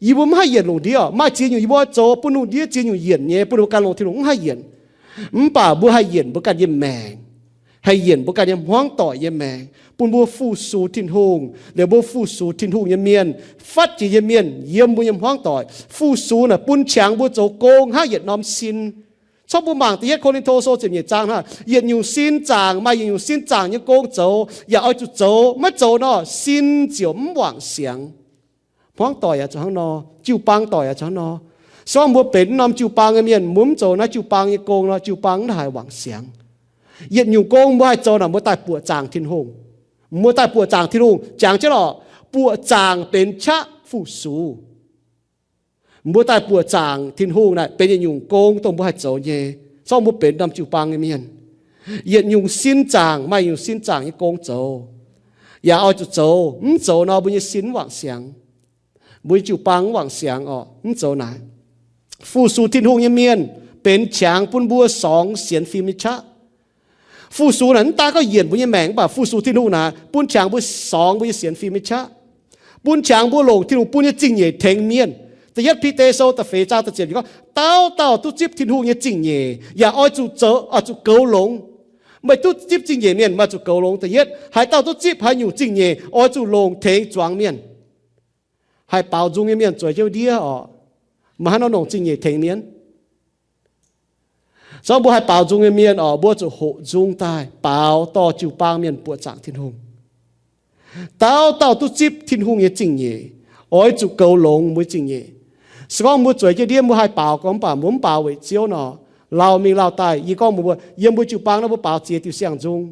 Yie mbuo mv haih yienc lungh ndiev oc. Maaih ziex nyungc yie mbuo oix zoux bun lungh ndiev ziex nyungc yienc nyei, bun mbuo ganh longc Tin-Hungh mv haih yienc. Mv baac mbuo haih yienc mbuo ganh nyei maengc, haih yienc mbuo ganh nyei hmuangv doic nyei maengc, bun mbuo fu-sux Tin-Hungh, liuz mbuo fu-sux Tin-Hungh nyei mienh, fatv jiex nyei mienh yiem mbuo nyei hmuangv doic. Fu-sux naaic bun qangx mbuo zoux gong hnangv yietc norm sin. Corc mbuo mangc da'yietv Ko^lin^to Sou ziepc nyeic zaang hnangv, yietc nyungc sin zaangc maaih yietc nyungc sin zaangc nyei gong zoux, yaac oix zuqc zoux. Maiv zoux nor, sin ziouc mv wangc siangx. Hmuangv doic yaac zoux hnangv nor, jiu-baang doic yaac zoux hnangv nor. Se gorngv mbuo benx norm jiu-baang nyei mienh, mbuo mv zoux naaiv jiu-baang nyei gong nor, jiu-baang mv haih wangc siangx. Yietc nyungc gong mbuo haih zoux naaic, mbuo daaih buoqc zaangc Tin-Hungh. Mbuo daaih buoqc zaangc Tin-Hungh, jangx jienv lorqc, buoqc zaangc benx qaqv fu-sux. Mbuo daaih buoqc zaangc Tin-Hungh naaic benx yietc nyungc gong dongh mbuo haih zoux nyei. Se gorngv mbuo benx norm jiu-baang nyei mienh, yietc nyungc sin zaangc maaih yietc nyungc sin zaangc nyei gong zoux, yaac oix zuqc zoux. Mv zoux nor, mbuo nyei sin mv wangc siangx, mbuo nyei jiu-baang mv wangc siangx oc. Mv zoux naaic. Fu-sux Tin-Hungh nyei mienh benx qangx bun mbuo sorngx sienx fim nyei qaqv. Fu-sux naaic mv daan gorngv yienc mbuo nyei maengc, mv baac fu-sux Tin-Hungh naaic bun qangx mbuo sorngx mbuo nyei sienx fim nyei qaqv, bun qangx mbuo longc Tin-Hungh bun nyei zingh nyeic tengx mienh. Da'yietv Bide Sou da'feix zaang da'ziepc gorngv, dauh dauh duqv zipv Tin-Hungh nyei zingh nyeic yaac oix zuqc zoux, oix zuqc goux longx. Meih duqv zipv zingh nyeic mienh, meih zuqc goux longx. Da'yietv, haaix dauh duqv zipv haaix nyungc zingh nyeic, oix zuqc longc tengx zuangx mienh. Haih baaux nzung nyei mienh zueiz jienv ndiev oc, maiv haih nor longc zingh nyeic tengx mienh. Se gorngv mbuo haih baaux nzung nyei mienh oc, mbuo zuqc hoqc nzung daaih baaux dorh jiu-baang mienh buoqc zaangc Tin-Hungh. Dauh dauh duqv zipv Tin-Hungh nyei zingh nyeic, oix zuqc goux longx mbuo zingh nyeic. Se gorngv mbuo zueiz jienv ndiev, mbuo haih baaux gorngv, mv baac mbuo mv baaux weic Ziouv nor, lauh mingh lauh daaih. Yie gorngv mbuox mbuo, yiem mbuo jiu-baang naaiv mbuo baaux ziex diuh siang-nzung.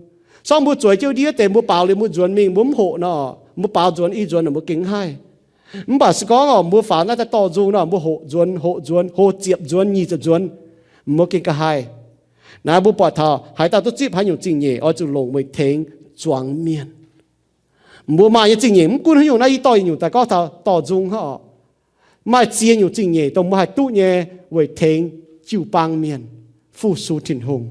Se gorngv mbuo zueiz jienv ndiev deix, mbuo baaux liuz mbuo nzuonx mingh, mbuo mv hoqc nor, mbuo baaux nzuonx i nzuonx naaic mbuo gengh mv haih. Mv baac se gorngv oc, mbuo faaux naaiv daaih dorh nzung nor, mbuo hoqc nzuonx, hoqc nzuonx, hlo ziepc nzuonx, nyic ziepc nzuonx, mbuo gengh ga'haaih. Naaiv mbuo buatc taux haaix dauh duqv zipv haaix nyungc zingh nyeic, oix zuqc longc weic tengx zuangx mienh. Mbuo maaih nyei zingh nyeic mv gunv haaix nyungc naaiv, yie dorh yietc nyungc daaih gorngv taux dorh nzung hnangv oc. Maaih ziex nyungc zingh nyeic dongh mbuo haih duqv nyei weic tengx jiu-baang mienh, fu-sux Tin-Hungh.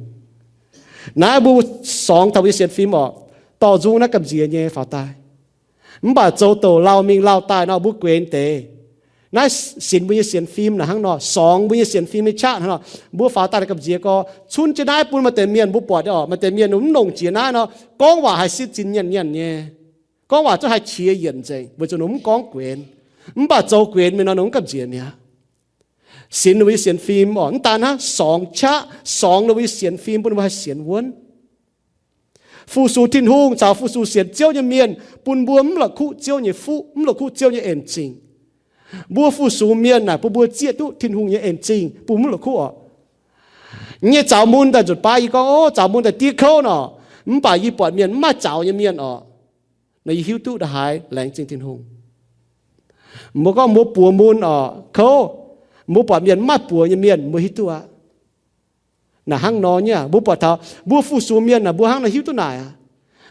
Naaiv mbuo sorngx taux mbuo nyei sienx fim oc. dorh nzung naaiv gamh nziex nyei faaux daaih. Mv baac zoux douc lauh mingh lauh daaih nor, mbuo guenx deix. Naaiv sinx mbuo nyei sienx fim naaic hnangv nor, sorngx mbuo nyei sienx fim nyei qaqv hnangv nor. Mbuo faaux daaih gamh nziex gorx, cunv jienv naaiv bun maaih deix mienh mbuo buatc oc, maaih deix mienh ninh mv longc jiex naaiv nor, gorngv waac haih sitv zinh nyienh nyienh nyei. Gorngv waac zungv haih qiex yienc nzengc, weic zuqc ninh mv gorngv guenx. Mv baac zoux guenx mingh nor, ninh mv gamh nziex mi'aqv. Sinx ninh mbuo nyei sienx fim oc, mv daan hnangv, sorngx qaqv, sorngx ninh mbuo nyei sienx fim bun ninh mbuo haih sienx wuonv. Fu-sux Tin-Hungh caux fu-sux sienx Ziouv nyei mienh bun mbuo mv la'kuqv Ziouv nyei fuqv, mv la'kuqv Ziouv nyei en zingh. Mbuo fu-sux mienh naaic bun mbuo zieqv duqv Tin-Hungh nyei en zingh, bun mv la'kuqv oc. Yie nyei zaux mun daaih nzunc baav yie gorngv, ov, zaux mun daaih diev kouv nor, mv baac yie buatc mienh mv maaih zaux nyei mienh oc, nor yie hiuv duqv ndongc haaix laengz zingh Tin-Hungh. Mbuo gorngv mbuo buoz mun oc, kouv, mbuo buatc mienh mv maaih buoz nyei mienh, mbuo hiuv duqv aqv. Naaic hnangv nor nyei, mbuo buatc taux mbuo fu-sux mienh naaic, mbuo hnangv nor hiuv duqv naaic aqv.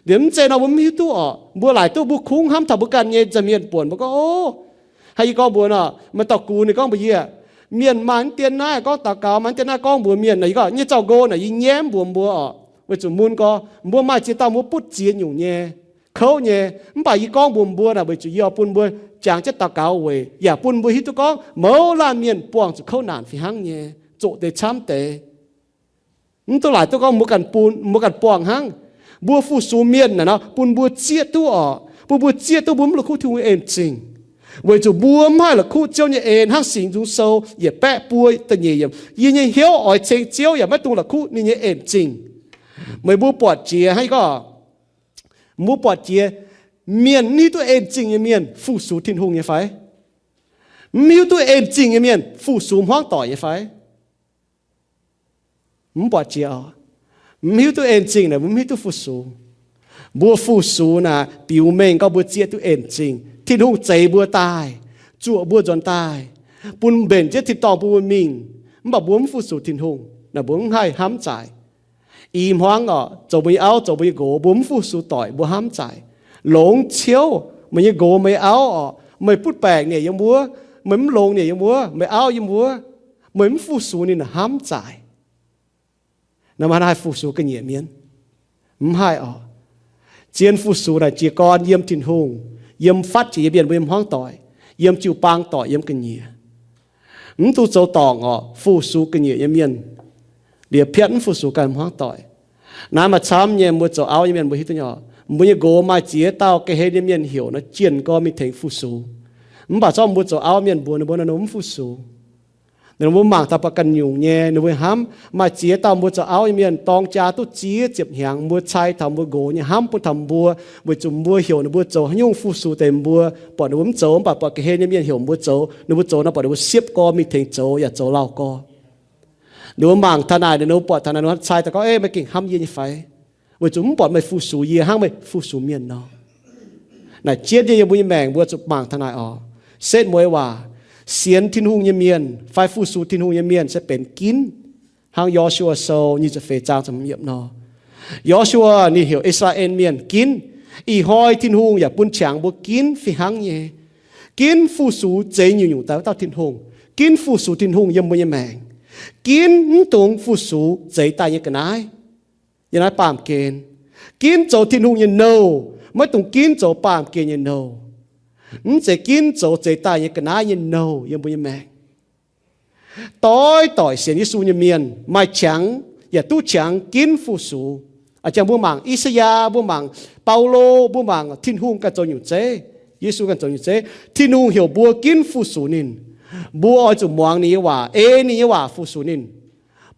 Liemh mv zeiz nor mbuo mv hiuv duqv oc. Mbuo laaic duqv mbuo kungx hnamv taux mbuo ganh nyei nza'hmien buonc, mbuo gorngv, ov, haaix, yie gorngv mbuox nor, maaih dorh gux ninh gorngv mbuox yie, mienh maaih mv dien naaiv gorngv daux gaux, maaih mv dien naaiv gorngv mbuox mienh naaic, yie gorngv nyei zaux nqo naaic yie nyaiv mbuox mbuo oc, weic zuqc mun gorx mbuo maaih ziex dauh mbuo butv ziex nyungc nyei, kouv nyei. Mv baac yie gorngv mbuox mbuo naaic weic zuqc yie oix bun mbuo jangx jienv daux gaux weic, yaac bun mbuo hiuv duqv gorngv mouz laanh mienh buangh zuqc kouv naanc fih hnangv nyei, zoqc deix camv deix. Mv duqv laaic duqv gorngv mbuo ganh bun, mbuo ganh buangh hnangv. Mbuo fu-sux mienh naaic nor bun mbuo zieqv duqv oc, bun mbuo zieqv duqv mbuo mv la'kuqv Tin-Hungh en zingh. Weic zuqc mbuo mv haih la'kuqv Ziouv nyei en hnangv Singx Nzung Sou yietc baeqv buo da'nyeic yiemc, yie nyei hnyouv oix ceng Ziouv yaac maiv dungx la'kuqv ninh nyei en zingh. Meih mbuo buatc jiex hnangv gorngv, mbuo buatc jiex mienh mv hiuv duqv en zingh nyei mienh fu-sux Tin-Hungh nyei fai? Mv hiuv duqv en zingh nyei mienh fu-sux hmuangv doic nyei fai? Mv buatc jiex oc. Mv hiuv duqv en zingh naaic mbuo mv hiuv duqv fu-sux. Mbuo fu-sux naaic biux mengh gorngv mbuo zieqv duqv en zingh. Tin-Hungh zeix mbuo daaih, zuoqc mbuo nzuonx daaih, bun mbenc jienv tin-dorngh bun mbuo mingh, mv baac mbuo mv fu-sux Tin-Hungh naaic mbuo mv haih hnamv zaaix. I hmuangv oc, zoux mbuo nyei auv, zoux mbuo nyei nqox, mbuo mv fu-sux doic mbuo hnamv zaaix. Longx ciouv, meih nyei nqox meih auv oc, meih butv baengc ninh yiem wuov, meih mv longx ninh yiem wuov, meih auv yiem wuov, meih mv fu-sux ninh hnamv zaaix. Naaic maaih haih fu-sux ga'nyiec mienh? Mv haih oc. Zien fu-sux naaic jiez gorn yiem Tin-Hungh, yiem fatv jiex yiem mienh mbuo nyei hmuangv doic, yiem jiu-baang doic, yiem ga'nyiec. Mv dungx zoux dorngc oc, fu-sux ga'nyiec nyei mienh, liepc piatv mv fu-sux ganh hmuangv doic. Naaiv maaih camv nyei, mbuo zoux auv nyei mienh mbuo hiuv duqv nyei oc. Mbuo nyei nqox maaih ziex dauh ga'hlen nyei mienh heuc nor, jienh gorn mingh tengx fu-sux. Mv baac zorqv mbuo zoux auv mienh mbuox ninh mbuo nor, ninh mbuo mv fu-sux. Ninh mbuo mangc taux buatc ganh nyungc nyei, ninh mbuo hnamv. Maaih ziex dauh mbuo zoux auv nyei mienh dorng jaa duqv ziex ziepc hnyangx, mbuo cai taux mbuo nqox nyei hnamv bun taux mbuo, weic zuqc mbuo heuc ninh mbuo zoux haaix nyungc fu-sux deix mbuo, buatc ninh mbuo mv zoux, mv baac buatc ga'hlen nyei mienh heuc mbuo zoux, ninh mbuo zoux nor buatc ninh mbuo siepv gorn mingh tengx zoux yaac zoux lauh gorn. Ninh mbuo mangc taux naaic, ninh mbuo buatc taux naaic, ninh mbuo cai daaih gorngv, Ei, meih gengh hnamv yie nyei fai? Weic zuqc mv buatc meih fu-sux yie hnangv meih fu-sux mienh nor. Naaic jienv nyei yie mbuo nyei maengc mbuo zuqc mangc taux naaic oc. Setv mueiz waac, sienx Tin-Hungh nyei mienh fai fu-sux Tin-Hungh nyei mienh se benx ginv. Hnangv Yo^su^waa Sou nyic ziepc feix zaang ziepc hmz yiemc nor, Yo^su^waa ninh heuc I^saa^laa^en Mienh ginv. Ih hnoi Tin-Hungh yaac bun qangx mbuo ginv fih hnangv nyei. Ginv fu-sux zeix nyungc-nyungc daaih wuov dauh Tin-Hungh. Ginv fu-sux Tin-Hungh yiem mbuo nyei maengc. Ginv mv dungx fu-sux zeix daaih nyei ga'naaiv, yiem naaiv baamh gen. Ginv zoux Tin-Hungh nyei nouh, maiv dungx ginv zoux baamh gen nyei nouh. Mv zeiz ginv zoux zeix daaih nyei ga'naaiv nyei nouh yiem mbuo nyei maengc. Doix-doic sienx Yesu nyei mienh maaih qangx yaac duqv qangx ginv fu-sux. A'jang mbuo mangc I^saa^yaa, mbuo mangc Baulo, mbuo mangc Tin-Hungh ganh zoux nyungc zeiv, Yesu ganh zoux nyungc zeiv. Tin-Hungh heuc mbuo ginv fu-sux ninh. Mbuo oix zuqc muangx ninh nyei waac, ei ninh nyei waac fu-sux ninh.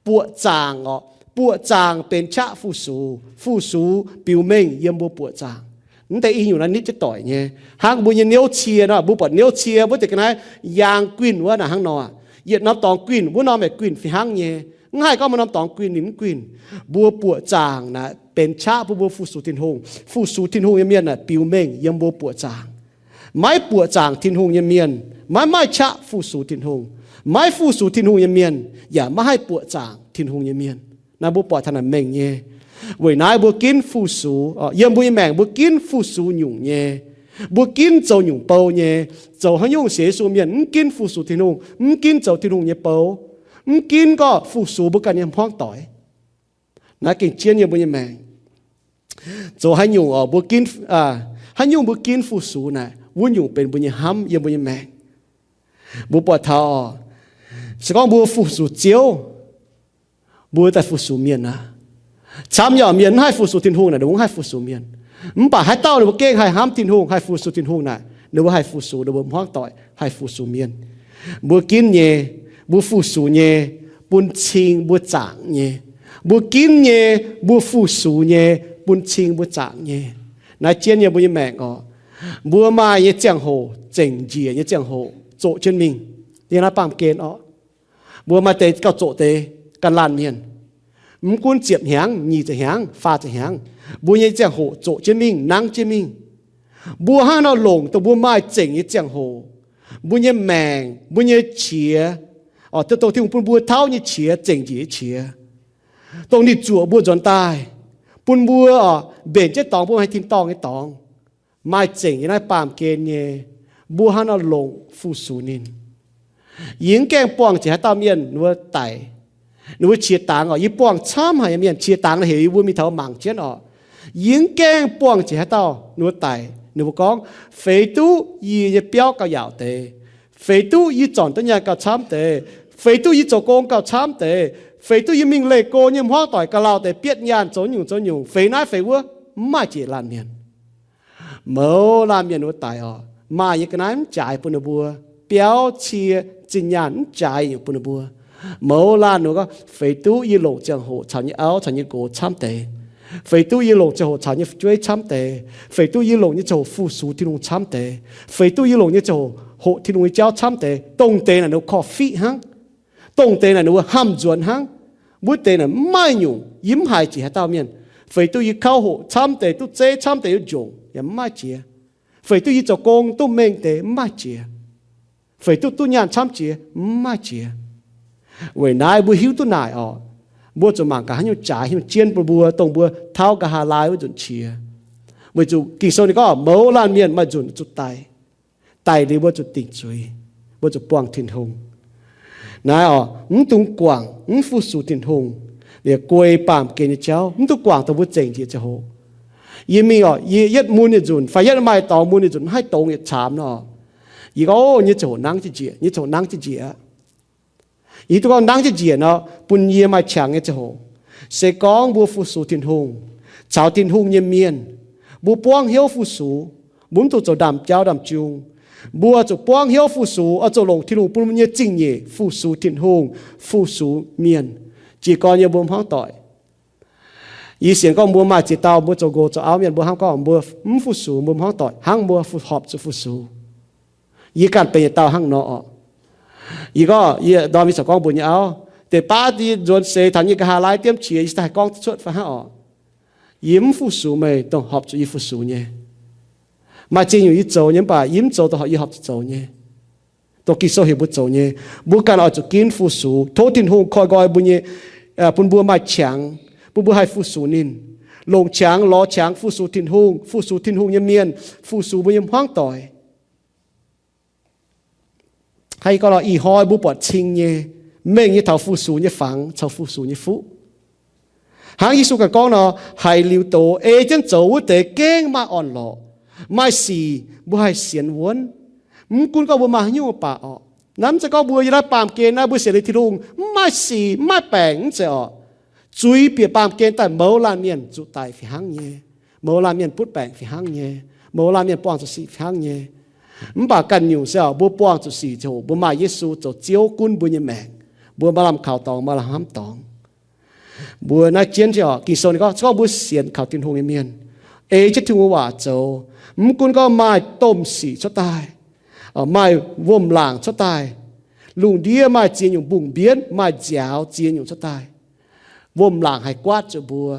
Buoqc zaangc oc. Buoqc zaangc benx qaqv fu-sux. Fu-sux biux mengh yiem mbuo buoqc zaangc. Mv deix i nyungc naaiv nitv jienv doic nyei. Hnangv mbuo nyei niouv cie nor, mbuo buatc niouv cie wuov deix ga'naaiv yaang guinh wuov naaic hnangv nor. Yietc norm dorngx guinh, wuov norm yaac guinh fih hnangv nyei. Mv haih gorngv maaih norm dorngx guinh ninh mv guinh. Mbuo buoqc zaangc naaic benx qaqv bun mbuo fu-sux Tin-Hungh. Fu-sux Tin-Hungh nyei mienh naaic biux mengh yiem mbuo buoqc zaangc. Maiv buoqc zaangc Tin-Hungh nyei mienh maiv maaih qaqv fu-sux Tin-Hungh. Maiv fu-sux Tin-Hungh nyei mienh yaac maiv haih buoqc zaangc Tin-Hungh nyei mienh. Naaiv mbuo buatc taux naaic mengh nyei. Weic naaiv mbuo ginv fu-sux, yiem mbuo nyei maengc mbuo ginv fu-sux nyungc nyei. Mbuo ginv zoux nyungc bou nyei. Zoux haaix nyungc sienx Yesu mienh mv ginv fu-sux Tin-Hungh, mv ginv zoux Tin-Hungh nyei bou, mv ginv gorngv fu-sux mbuo ganh nyei hmuangv doic. Naaiv gengh jienv yiem mbuo nyei maengc. Zoux haaix nyungc oc, mbuo ginv, haaix nyungc mbuo ginv fu-sux naaic, wuov nyungc benx mbuo nyei hnamv yiem mbuo nyei maengc. Mbuo buatc taux oc, se gorngv mbuo fu-sux Ziouv, mbuo daaih fu-sux mienh aqv. Camv yaac mienh mv haih fu-sux Tin-Hungh naaic, ninh mbuo mv haih fu-sux mienh. Mv baac haaix dauh ninh mbuo gengh haih hnamv Tin-Hungh, haih fu-sux Tin-Hungh naaic, ninh mbuo haih fu-sux, ninh mbuo hmuangv doic haih fu-sux mienh. Mbuo ginv nyei, mbuo fu-sux nyei, bun cing mbuo zaangc nyei. Mbuo ginv nyei, mbuo fu-sux nyei, bun cing mbuo zaangc nyei. Naaiv jienv nyei mbuo nyei maengc oc, mbuo maaih nyei ziangh hoc, zengc njiec nyei ziangh hoc, zoqc jienv mingh. Yiem naaiv baamh gen oc, mbuo maaih deix gauh zoqc deix ganh laanh mienh. Mv gunv ziepc hnyangx, nyic ziepc hnyangx, faah ziepc hnyangx, mbuo nyei ziangh hoc zoqc jienv mingh, nangv jienv mingh. Mbuo hnangv nor longc dongh mbuo maaih zengc nyei ziangh hoc, mbuo nyei maengc, mbuo nyei qiex, oc, dongh Tin-Hungh bun mbuo tauv nyei qiex, zengc njiec nyei qiex, dongh ninh zuoqc mbuo nzuonx daaih, bun mbuo, oc, mbenc jienv dorngx, mbuo haih tin-dorngh nyei dorngx, maaih zengc yiem naaiv baamh gen nyei, mbuo hnangv nor longc fu-sux ninh. Yie mv gaengh buangh jiex haaix dauh mienh ninh mbuo daic, ninh mbuo qiex dangx oc. Yie buangh camv haic nyei mienh qiex dangx heuc yie mbuo mingh taux mangc jienv oc. Yie mv gaengh buangh jiex haaix dauh ninh mbuo daic, ninh mbuo gorngv, feix duqv yie nyei biauv gauh yaauc deix, feix duqv yie zornc duqv nyaanh gauh camv deix, feix duqv yie zoux gong gauh camv deix, feix duqv yie mingh leih go nyei hmuangv doic gauh lauh deix, bietv nyaanh zoux nyungc zoux nyungc, feix naaiv feix wuov, mv maaih jiex laanh mienh. Mouz laanh mienh wuov daic oc, maaih nyei ga'naaiv mv jaaix bun ninh mbuo, biauv cie zinh nyaanh mv jaaix nyungc bun ninh mbuo. Mouz laanh ninh mbuo gorngv, feix duqv yie longc ziangh hoc caux nyei auv caux nyei nqox camv deix, feix duqv yie longc ziangh hoc caux nyei fu'jueiv camv deix, feix duqv yie longc nyei ziangh hoc fu-sux Tin-Hungh camv deix, feix duqv yie longc nyei ziangh hoc hoqc Tin-Hungh nyei jauv camv deix, dongh deix naaic ninh mbuo korv-fiqv hnangv. Dongh deix naaic ninh mbuo hnamv nzuonx hnangv. Wuov deix naaic mv maaih nyungc, yie mv haiz jiex haaix dauh mienh, feix duqv yie kauv hoqc camv deix, duqv zeiv camv deix, yie njongc, yaac mv maaih jiex. Feix duqv yie zoux gong duqv mengh deix, mv maaih jiex. Feix duqv duqv nyaanh camv jiex, mv maaih jiex. Weic naaiv mbuo hiuv duqv naaic oc, mbuo zuqc mangc gaax haaix nyungc jaaix, haaix nyungc jienv bun mbuo, dongh mbuo tauv nqa'haav laai wuov nzunc qiex. Weic zuqc Ging-Sou ninh gorngv mouz laanh mienh maaih nzunc zuqc daic. Daic liuz mbuo zuqc dingc zuiz, mbuo zuqc buangh Tin-Hungh. Naaiv oc, mv dungx guangc mv fu-sux Tin-Hungh, liuz guei baamh gen nyei jauv, mv dungx guangc dongh mbuo zengc njiec ziangh hoc. Yie mingh oc, yie yietv mun yietc nzunc fai yietv maaih dorngx mun yietc nzunc mv haih dongz yietc caamx nor, yie gorngv, nyei ziangh hoc nangv jienv njiec, nyei ziangh hoc nangv jienv njiec aqv. Yie duqv gorngv nangv jienv njiec nor, bun yie maaih qangx nyei ziangh hoc. Se gorngv mbuo fu-sux Tin-Hungh, caux Tin-Hungh nyei mienh, mbuo buangv hnyouv fu-sux, mbuo mv dungx zoux ndaamv-jauv ndaamv-jung. Mbuo zuqc buangv hnyouv fu-sux, oix zuqc longc Tin-Hungh bun mbuo nyei zingh nyeic fu-sux Tin-Hungh, fu-sux mienh. Jiez gorn yiem mbuo hmuangv doic, yie sienx gorngv mbuo maaih ziex dauh mbuo zoux nqox zoux auv mienh, mbuo hnamv gorngv mbuo mv fu-sux mbuo hmuangv doic hnangv mbuo horpc zuqc fu-sux. Yie ganh benx yietc dauh hnangv nor oc. Yie gorngv, yie ndorm yie corc gorngv mbuox nyei auv, deix baav yie nzuonx seix taux nyei nqa'haav laai diemv qiex, yie daaih haih gorngv duqv cuotv fai hnangv oc. Yie mv fu-sux meih dongh horpc zuqc yie fu-sux nyei. Maaih ziex nyungc yie zoux nyei, mv baac yie mv zoux dongh horpc yie horpc zuqc zoux nyei, dongh Ging-Sou heuc mbuo zoux nyei. Mbuo ganh oix zuqc ginv fu-sux, tov Tin-Hungh koi nqoi mbuo nyei, bun mbuo maaih qangx, bun mbuo haih fu-sux ninh, longc qangx lorz qangx fu-sux Tin-Hungh, fu-sux Tin-Hungh nyei mienh, fu-sux mbuo nyei hmuangv doic. Hnangv yie gorngv nor, ih hnoi mbuo buatc cing nyei, mengh nyei taux fu-sux nyei fangx caux fu-sux nyei fuqv. Hnangv Yesu ganh gorngv nor, haiz liuz doz ei jienv zoux wuov deix gengh maaih orn-lorqc, maaih sic mbuo haih sienx wuonv. Mv gunv gorngv mbuo maaih haaix nyungc baac orqc, naaiv mv zeiz gorngv mbuo yiem naaiv baamh gen naaiv mbuo sienx liuz Tin-Hungh mv maaih sic mv maaih baengc, mv zeiz orqc. Zuiz bieqc baamh gen daaih, mouz laanh mienh zuqc daic fih hnangv nyei, mouz laanh mienh butv baengc fih hnangv nyei, mouz laanh mienh buangh zuqc sic fih hnangv nyei. Mv baac ganh nyungc se orqc, mbuo buangh zuqc sic ziangh hoc mbuo maaih Yesu zoux Ziouv gunv mbuo nyei maengc, mbuo maaih lamh kaux dorngx, maaih lamh hnamv dorngx. Mbuo naaiv jienv orqc, Ging-Sou ninh gorngv, se gorngv mbuo sienx kaux Tin-Hungh nyei mienh, ei jienv Tin-Hungh waac zoux, mv gunv gorngv maaih domh sic cuotv daaih, maaih wuom-laangc cuotv daaih, lungh ndiev maaih ziex nyungc mbungh mbienv, maaih nziaaux ziex nyungc cuotv daaih, wuom-laangc haih guaatv zuqc mbuo,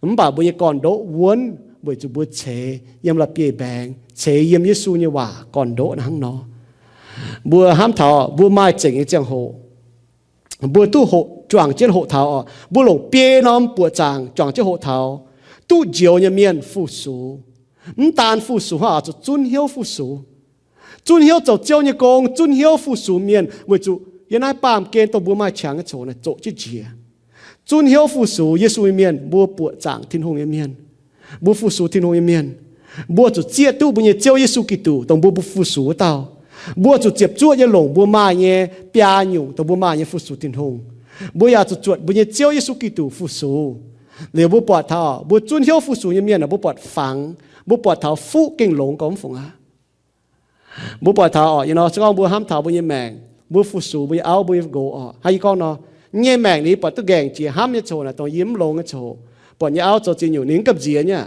mv baac mbuo nyei gorn-ndoqv wuonv weic zuqc mbuo ceix yiem la'bieiv-mbaengx, ceix yiem Yesu nyei waac gorn-ndoqv hnangv nor. Mbuo hnamv taux mbuo maaih zengc nyei ziangh hoc, mbuo duqv hoqc, juangc jienv hoqc taux orqc, mbuo longc biei norm buoqc zaangc juangc jienv hoqc taux, duqv njoux nyei mienh fu-sux. Mv daan fu-sux hnangv, oix zuqc zunv hnyouv fu-sux. Zunv hnyouv zoux Ziouv nyei gong, zunv hnyouv fu-sux mienh, weic zuqc yiem naaiv baamh gen dongh mbuo maaih qangx nyei coc naaic zoqc jienv njiec. Zunv hnyouv fu-sux Yesu nyei mienh, mbuo buoqc zaangc Tin-Hungh nyei mienh. Mbuo fu-sux Tin-Hungh nyei mienh, mbuo zuqc zieqv duqv mbuo nyei Ziouv Yesu Giduc, dongh mbuo, mbuo fu-sux wuov dauh. Mbuo zuqc ziepc zuoqv nyei longc mbuo maaih nyei biaa nyungc, dongh mbuo maaih nyei fu-sux Tin-Hungh. Mbuo yaac zuqc zuotc mbuo nyei Ziouv Yesu Giduc fu-sux. Liuz mbuo buatc taux mbuo zunv hnyouv fu-sux nyei mienh aah, mbuo buatc fangx, mbuo buatc taux fuqv gengh longx gormx fungc aqv. Mbuo buatc taux orqc, yie nor se gorngv mbuo hnamv taux mbuo nyei maengc, mbuo fu-sux mbuo nyei auv, mbuo nyei nqox orqc, hnangv yie gorngv nor, nyei maengc ninh buatc duqv nqaengc jiex hnamv nyei coc naaic, dongh yie mv longx nyei coc, buatc nyei auv zoux ziex nyungc ninh mv gamh nziex nyei.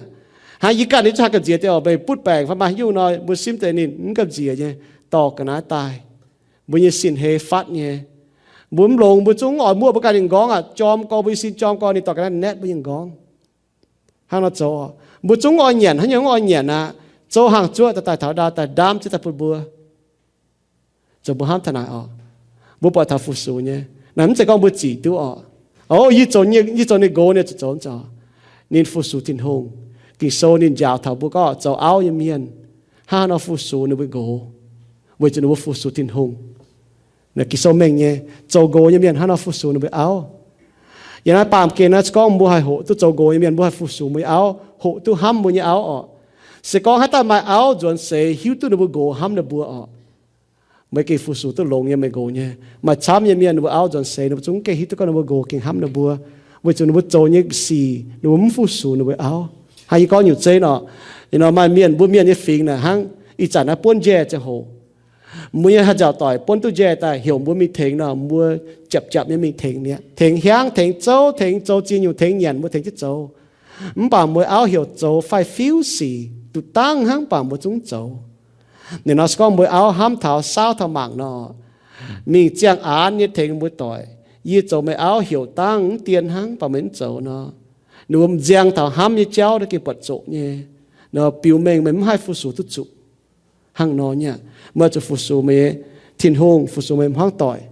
Hnangv yie ganh ninh zungv haih gamh nziex deix orqc, meih butv baengc fai maaih haaix nyungc nor, mbuo simv deix ninh mv gamh nziex nyei, dorh ga'naaiv daaih. Mbuo nyei sin hei fatv nyei. Mbuo mv longx, mbuo zungv mv oix muoqv mbuo ganh nyei m'nqorngv aqv, jorm gorx, mbuo nyei sin jorm gorx, ninh dorh ga'naaiv naetv mbuo nyei m'nqorngv. Hnangv nor zoux, mbuo zungv mv oix nyanc, haaix nyungc mv oix nyanc aqv, zoux hangc zuoqv daaih daaih taux ndau daaih ndaamv jienv daaih bun mbuo. Zoux mbuo hnamv taux naaic orqc, mbuo buatc taux fu-sux nyei. Naaic mv zeiz gorngv mbuo zic duqv orqc. O, yie zoux, yie zoux ninh nqox, ninh zuqc zoux, zoux. Ninh fu-sux Tin-Hungh. Ging-Sou ninh njaaux taux mbuo gorngv zoux auv nyei mienh hnangv haaix nor fu-sux ninh mbuo nqox, weic zuqc ninh mbuo fu-sux Tin-Hungh. Naaiv Ging-Sou mengh nyei, zoux nqox nyei mienh hnangv nor fu-sux ninh mbuo auv. Yiem naaiv baamh gen naaiv se gorngv mbuo haih hoqc duqv zoux nqox nyei mienh, mbuo haih fu-sux mbuo nyei auv, hoqc duqv hnamv mbuo nyei auv orqc. Se gorngv haaix dauh maaih auv nzuonx seix hiuv duqv ninh mbuo nqox hnamv ninh mbuo orqc, meih gengh fu-sux duqv longx nyei, meih nqox nyei. Maaih camv nyei mienh ninh mbuo auv nzuonx seix ninh mbuo zungv mv gengh hiuv duqv gorngv ninh mbuo nqox gengh hnamv ninh mbuo, weic zuqc ninh mbuo zoux nyei sic ninh mbuo mv fu-sux ninh mbuo auv. Hnangv yie gorngv nyungc zeiv nor, maaih mienh, mbuo mienh nyei fingx naaic hnangv ih zanc naaiv buonv njaih ziangh hoc, mbuo nyei haaix nzauc doic buonv duqv njaih daaih heuc mbuo mingh tengx nor, mbuo japc japc nyei mingh tengx mi'aqv, tengx hiaangv, tengx zouv, tengx zoux ziex nyungc, tengx nyanc mbuo tengx jienv zoux. Mv baac mbuo auv heuc zoux fai fiuv sic duqv dangv hnangv, mv baac mbuo zungv zoux. Ninh nor se gorngv mbuo auv hnamv taux saauv taux mangc nor, mingh ziangh aanx nyei tengx mbuo doic, yie zoux meih auv heuc dangv mv dien hnangv, mv baac meih mv zoux nor, ninh mbuo m'nziang taux hnamv nyei jauv naaiv gengh buatc zoqc nyei. Nor biux mengh meih mv haih fu-sux duqv zuqc. Hnangv nor nyei aqv, meih zuqc fu-sux meih Tin-Hungh, fu-sux meih hmuangv doic,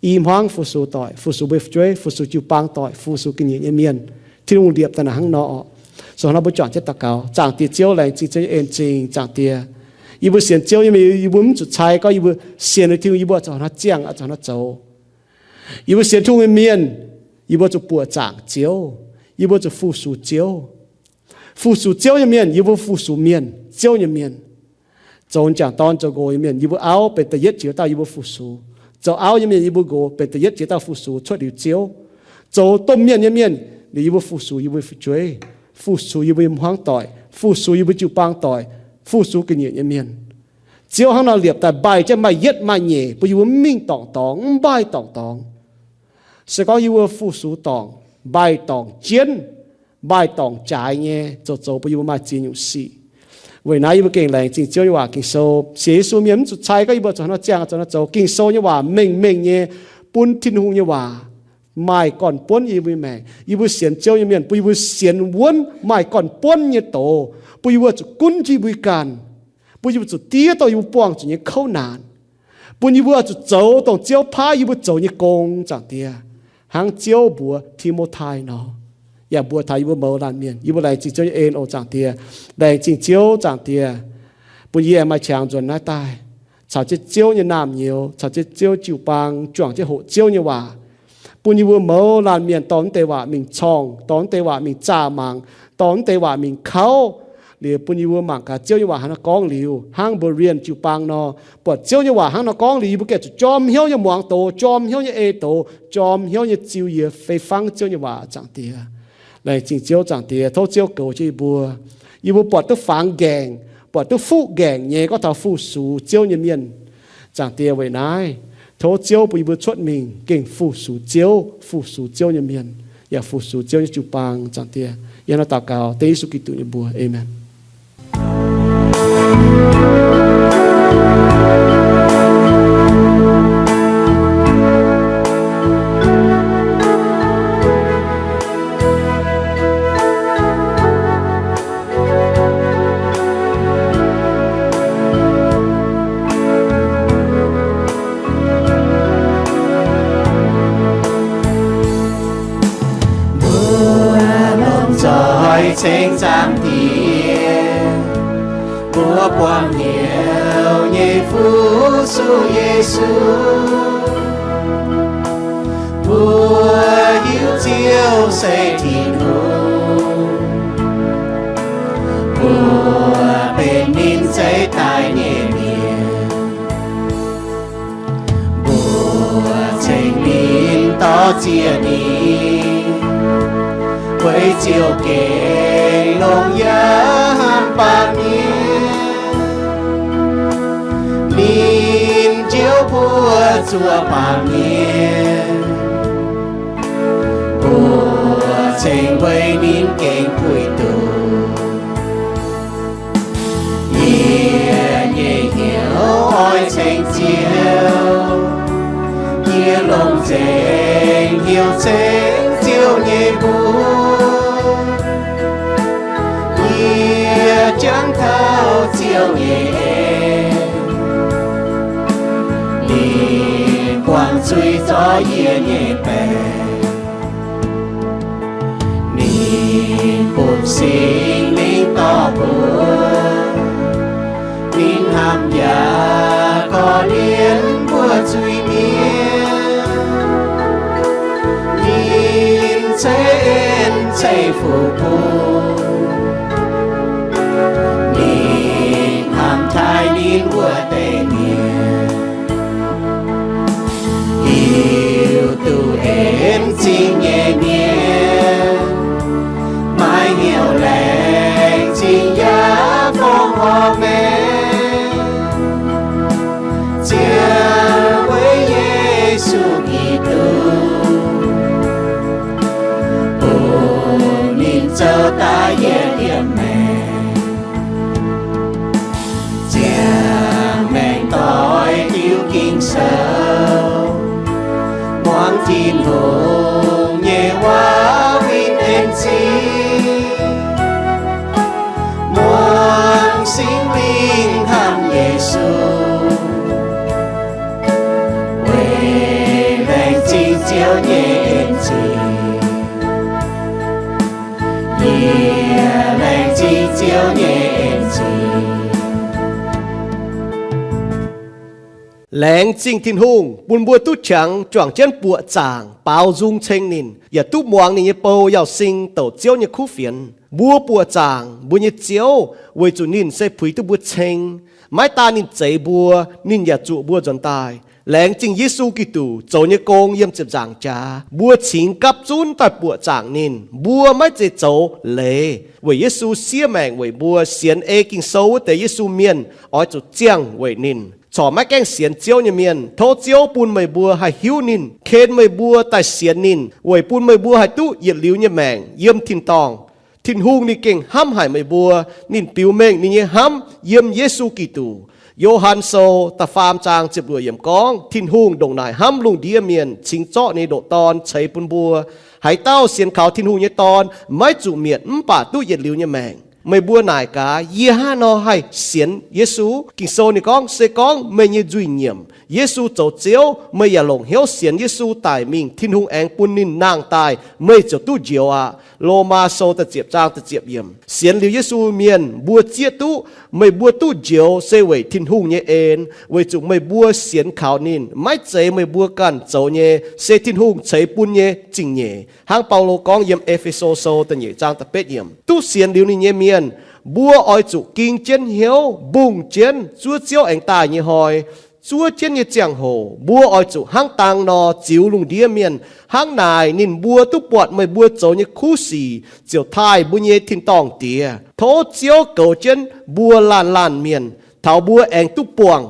i hmuangv fu-sux doic, fu-sux mbuo fu'jueiv, fu-sux jiu-baang doic, fu-sux ga'nyiec nyei mienh. Tin-Hungh liepc daaih naaic hnangv nor orqc. Zoux hnangv mbuo juangc jienv daux gaux. Zaangc Diex Ziouv, laengz zingh Ziouv nyei en zingh. Zaangc Diex, yie mbuo sienx Ziouv nyei mienh, yie mbuo mv zuqc cai gorngv yie mbuo sienx Tin-Hungh yie mbuo zuqc hnangv ziangh, zuqc hnangv zoux. Yie mbuo sienx Tin-Hungh nyei mienh, yie mbuo zuqc buoqc zaangc Ziouv, yie mbuo zuqc fu-sux Ziouv. Fu-sux Ziouv nyei mienh, yie mbuo fu-sux mienh, Ziouv nyei mienh. Zoux m'jangc dorn zoux nqox nyei mienh, yie mbuo auv benx da'yietv jiex dauh yie mbuo fu-sux. Zoux auv nyei mienh, yie mbuo nqox benx da'yietv jiex dauh fu-sux cuotv liuz Ziouv. Zoux domh mienh nyei mienh, liuz yie mbuo fu-sux yie mbuo fu'jueiv, fu-sux yie mbuo hmuangv doic, fu-sux yie mbuo jiu-baang doic, fu-sux ga'nyiec nyei mienh. Ziouv hnangv nor liepc daaih mbaih jienv maaih yietv maaih nyeic bun yie mbuo mv mingh dorngc dorngx, mv mbaih dorngc dorngx. Se gorngv yie mbuo fu-sux dorngc, mbaih dorngc jienv, mbaih dorngc jaaix nyei, zoux zoux bun yie mbuo maaih ziex nyungc sic. Weic naaiv yie mbuo gengh laengz zingh Ziouv nyei waac Ging-Sou. Sienx Yesu mienh mv zuqc cai gorngv yie mbuo zuqc hnangv nor ziangh, zuqc hnangv nor zoux. Ging-Sou nyei waac mengh mengh nyei, bun Tin-Hungh nyei waac maaih gorn-buonv yie mbuo nyei maengc. Yie mbuo sienx Ziouv nyei mienh bun yie mbuo sienx wuonv maaih gorn-buonv nyei doz, bun yie mbuo zuqc gunv jienv yie mbuo ganh, bun yie mbuo zuqc diev dongh yie mbuo buangh zuqc nyei kouv naanc, bun yie mbuo zuqc zoux dongh Ziouv paaiv yie mbuo zoux nyei gong, Zaangc Diex, hnangv Ziouv mbuox Ti^mo^tai nor, yaac mbuox taux yie mbuo mouz laanh mienh. Yie mbuo laengz zingh Ziouv nyei en oc, Zaangc Diex. Laengz zingh Ziouv, Zaangc Diex, bun yie aengx maaih qangx nzuonx naaiv daaih, caux jienv Ziouv nyei naamh nyouz, caux jienv Ziouv jiu-baang juangc jienv hoqc Ziouv nyei waac, bun yie mbuo mouz laanh mienh dorh naaiv deix waac mingh corngh, dorh naaiv deix waac mingh zaah mangc, dorh naaiv deix waac mingh kauv, liuz bun yie mbuo mangc gaax Ziouv nyei waac haaix nor gorngv liuz, hnangv Berean jiu-baang nor, buatc Ziouv nyei waac hnangv nor gorngv liuz, yie mbuo gengh zuqc jorm hnyouv nyei muangx doz, jorm hnyouv nyei ei doz, jorm hnyouv nyei ziux yie fei fangv Ziouv nyei waac, Zaangc Diex. Laengz zingh Ziouv, Zaangc Diex. Tov Ziouv goux jienv yie mbuo. Yie mbuo buatc duqv fangx nqaengc, buatc duqv fuqv nqaengc nyei gorngv taux fu-sux Ziouv nyei mienh, Zaangc Diex. Weic naaiv, tov Ziouv bun yie mbuo cuotv mingh gengh fu-sux Ziouv, fu-sux Ziouv nyei mienh, yaac fu-sux Ziouv nyei jiu-baang, Zaangc Diex. Yie hnangv naaiv daux gaux dengv Yesu Giduc nyei mbuox. Aamen. Mbuo lomh nzoih ceng Zaangc Diex, mbuo buangh hnyouv nyei fu-sux Yesu. Mbuo hiuv Ziouv se Tin-Hungh, zeiv daaih nyei mienh. Mbuo ceng ninh, dorh ziex ninh, weic ziouc gengh longx yaac hnamv baamh mienh. Ninh njoux mbuo zuov baamh mienh, mbuo ceng weic ninh gengh puix duqv. Yie nyei hnyouv oix ceng Ziouv, yie longc nzengc hnyouv ceng Ziouv nyei mbuox. Yie jangx taux Ziouv nyei en, ninh buangh zuiz zorqv yie nyei baengc. Ninh bun Singx Lingh dorh mbuo, ninh hnamv yaac korv-lienh mbuo zuiz-mienh. Ninh ceix en ceix fuqv bun ninh hnamv taaih ninh wuov deix mienh. Hiuv duqv en zingh nyei mienh, maaih hnyouv laengz zingh yaac fongc horc maengc. Ziouv weic Yesu Giduc, bun ninh zoux daaih yietc liemh maengc. Ziangh maengc doix diuc Ging-Sou, muangx Tin-Hungh nyei waac winh en zingh, muangx Singx Lingh hnamv Yesu, weic laengz zingh Ziouv nyei en zingh. Yie laengz zingh Ziouv nyei en zingh. Laengz zingh Tin-Hungh bun mbuo duqv qangx juangc jienv buoqc zaangc baaux nzung ceng ninh, yaac duqv muangx ninh nyei bou Yauz Sing douc Ziouv nyei kuv fienx. Mbuo buoqc zaangc mbuo nyei Ziouv weic zuqc ninh se puix duqv mbuo ceng. Maiv daan ninh zeix mbuo, ninh yaac zuoqc mbuo nzuonx daaih. Laengz zingh Yesu Giduc zoux nyei gong yiem ziepc nzaangc jaax, mbuo cingx gapv zunv daaih buoqc zaangc ninh. Mbuo maiv zeiz zoux leiz weic Yesu siev maengc weic mbuo. Sienx ei Ging-Sou wuov deix Yesu mienh oix zuqc ziangh weic ninh. Corc maiv gaengh sienx Ziouv nyei mienh, tov Ziouv bun meih mbuo haih hiuv ninh, ken meih mbuo daaih sienx ninh, weic bun meih mbuo haih duqv yietc liuz nyei maengc yiem tin-dorngh. Tin-Hungh ninh gengh hnamv haic meih mbuo. Ninh biux mengh ninh nyei hnamv yiem Yesu Giduc. Yo^han Sou da'faam zaang ziepc luoqc yiemc gorngv, Tin-Hungh ndongc naaic hnamv lungh ndiev mienh, cingx zorqv ninh nyei ndoqc Dorn ceix bun mbuo. Haaix dauh sienx kaux Tin-Hungh nyei Dorn maiv zuqc mietc mv baac duqv yietc liuz nyei maengc. Meih mbuo naaic gaax, yie hnangv haaix nor haih sienx Yesu? Ging-Sou ninh gorngv, se gorngv meih nyei nzuih nyiemc, Yesu zoux Ziouv, meih yaac longc hnyouv sienx Yesu daic mingh, Tin-Hungh aengx bun ninh nangh daaih, meih ziouc duqv njoux aqv. Lomaa Sou da'ziepc zaang da'ziepc yiemc. Sienx liuz Yesu mienh mbuo zieqv duqv, meih mbuo duqv njoux se weic Tin-Hungh nyei en, weic zuqc meih mbuo sienx kaux ninh. Maiv zeiz meih mbuo ganh zoux nyei, se Tin-Hungh ceix bun nyei zingh nyeic. Hnangv Baulo gorngv yiem E^fe^so Sou da'nyeic zaang da'betv yiemc. Duqv sienx liuz ninh nyei mienh, mbuo oix zuqc ging jienv hnyouv, mbungh jienv zuov Ziouv aengx daaih nyei hnoi. Zuov jienv nyei ziangh hoc mbuo oix zuqc hnangv dang nor ziux lungh ndiev mienh. Hnangv naaic ninh mbuo duqv buatc meih mbuo zoux nyei kuv sic ziouc taaih mbuo nyei tin-dorngh Diex. Tov Ziouv goux jienv mbuo laanh laanh mienh taux mbuo aengx duqv buangh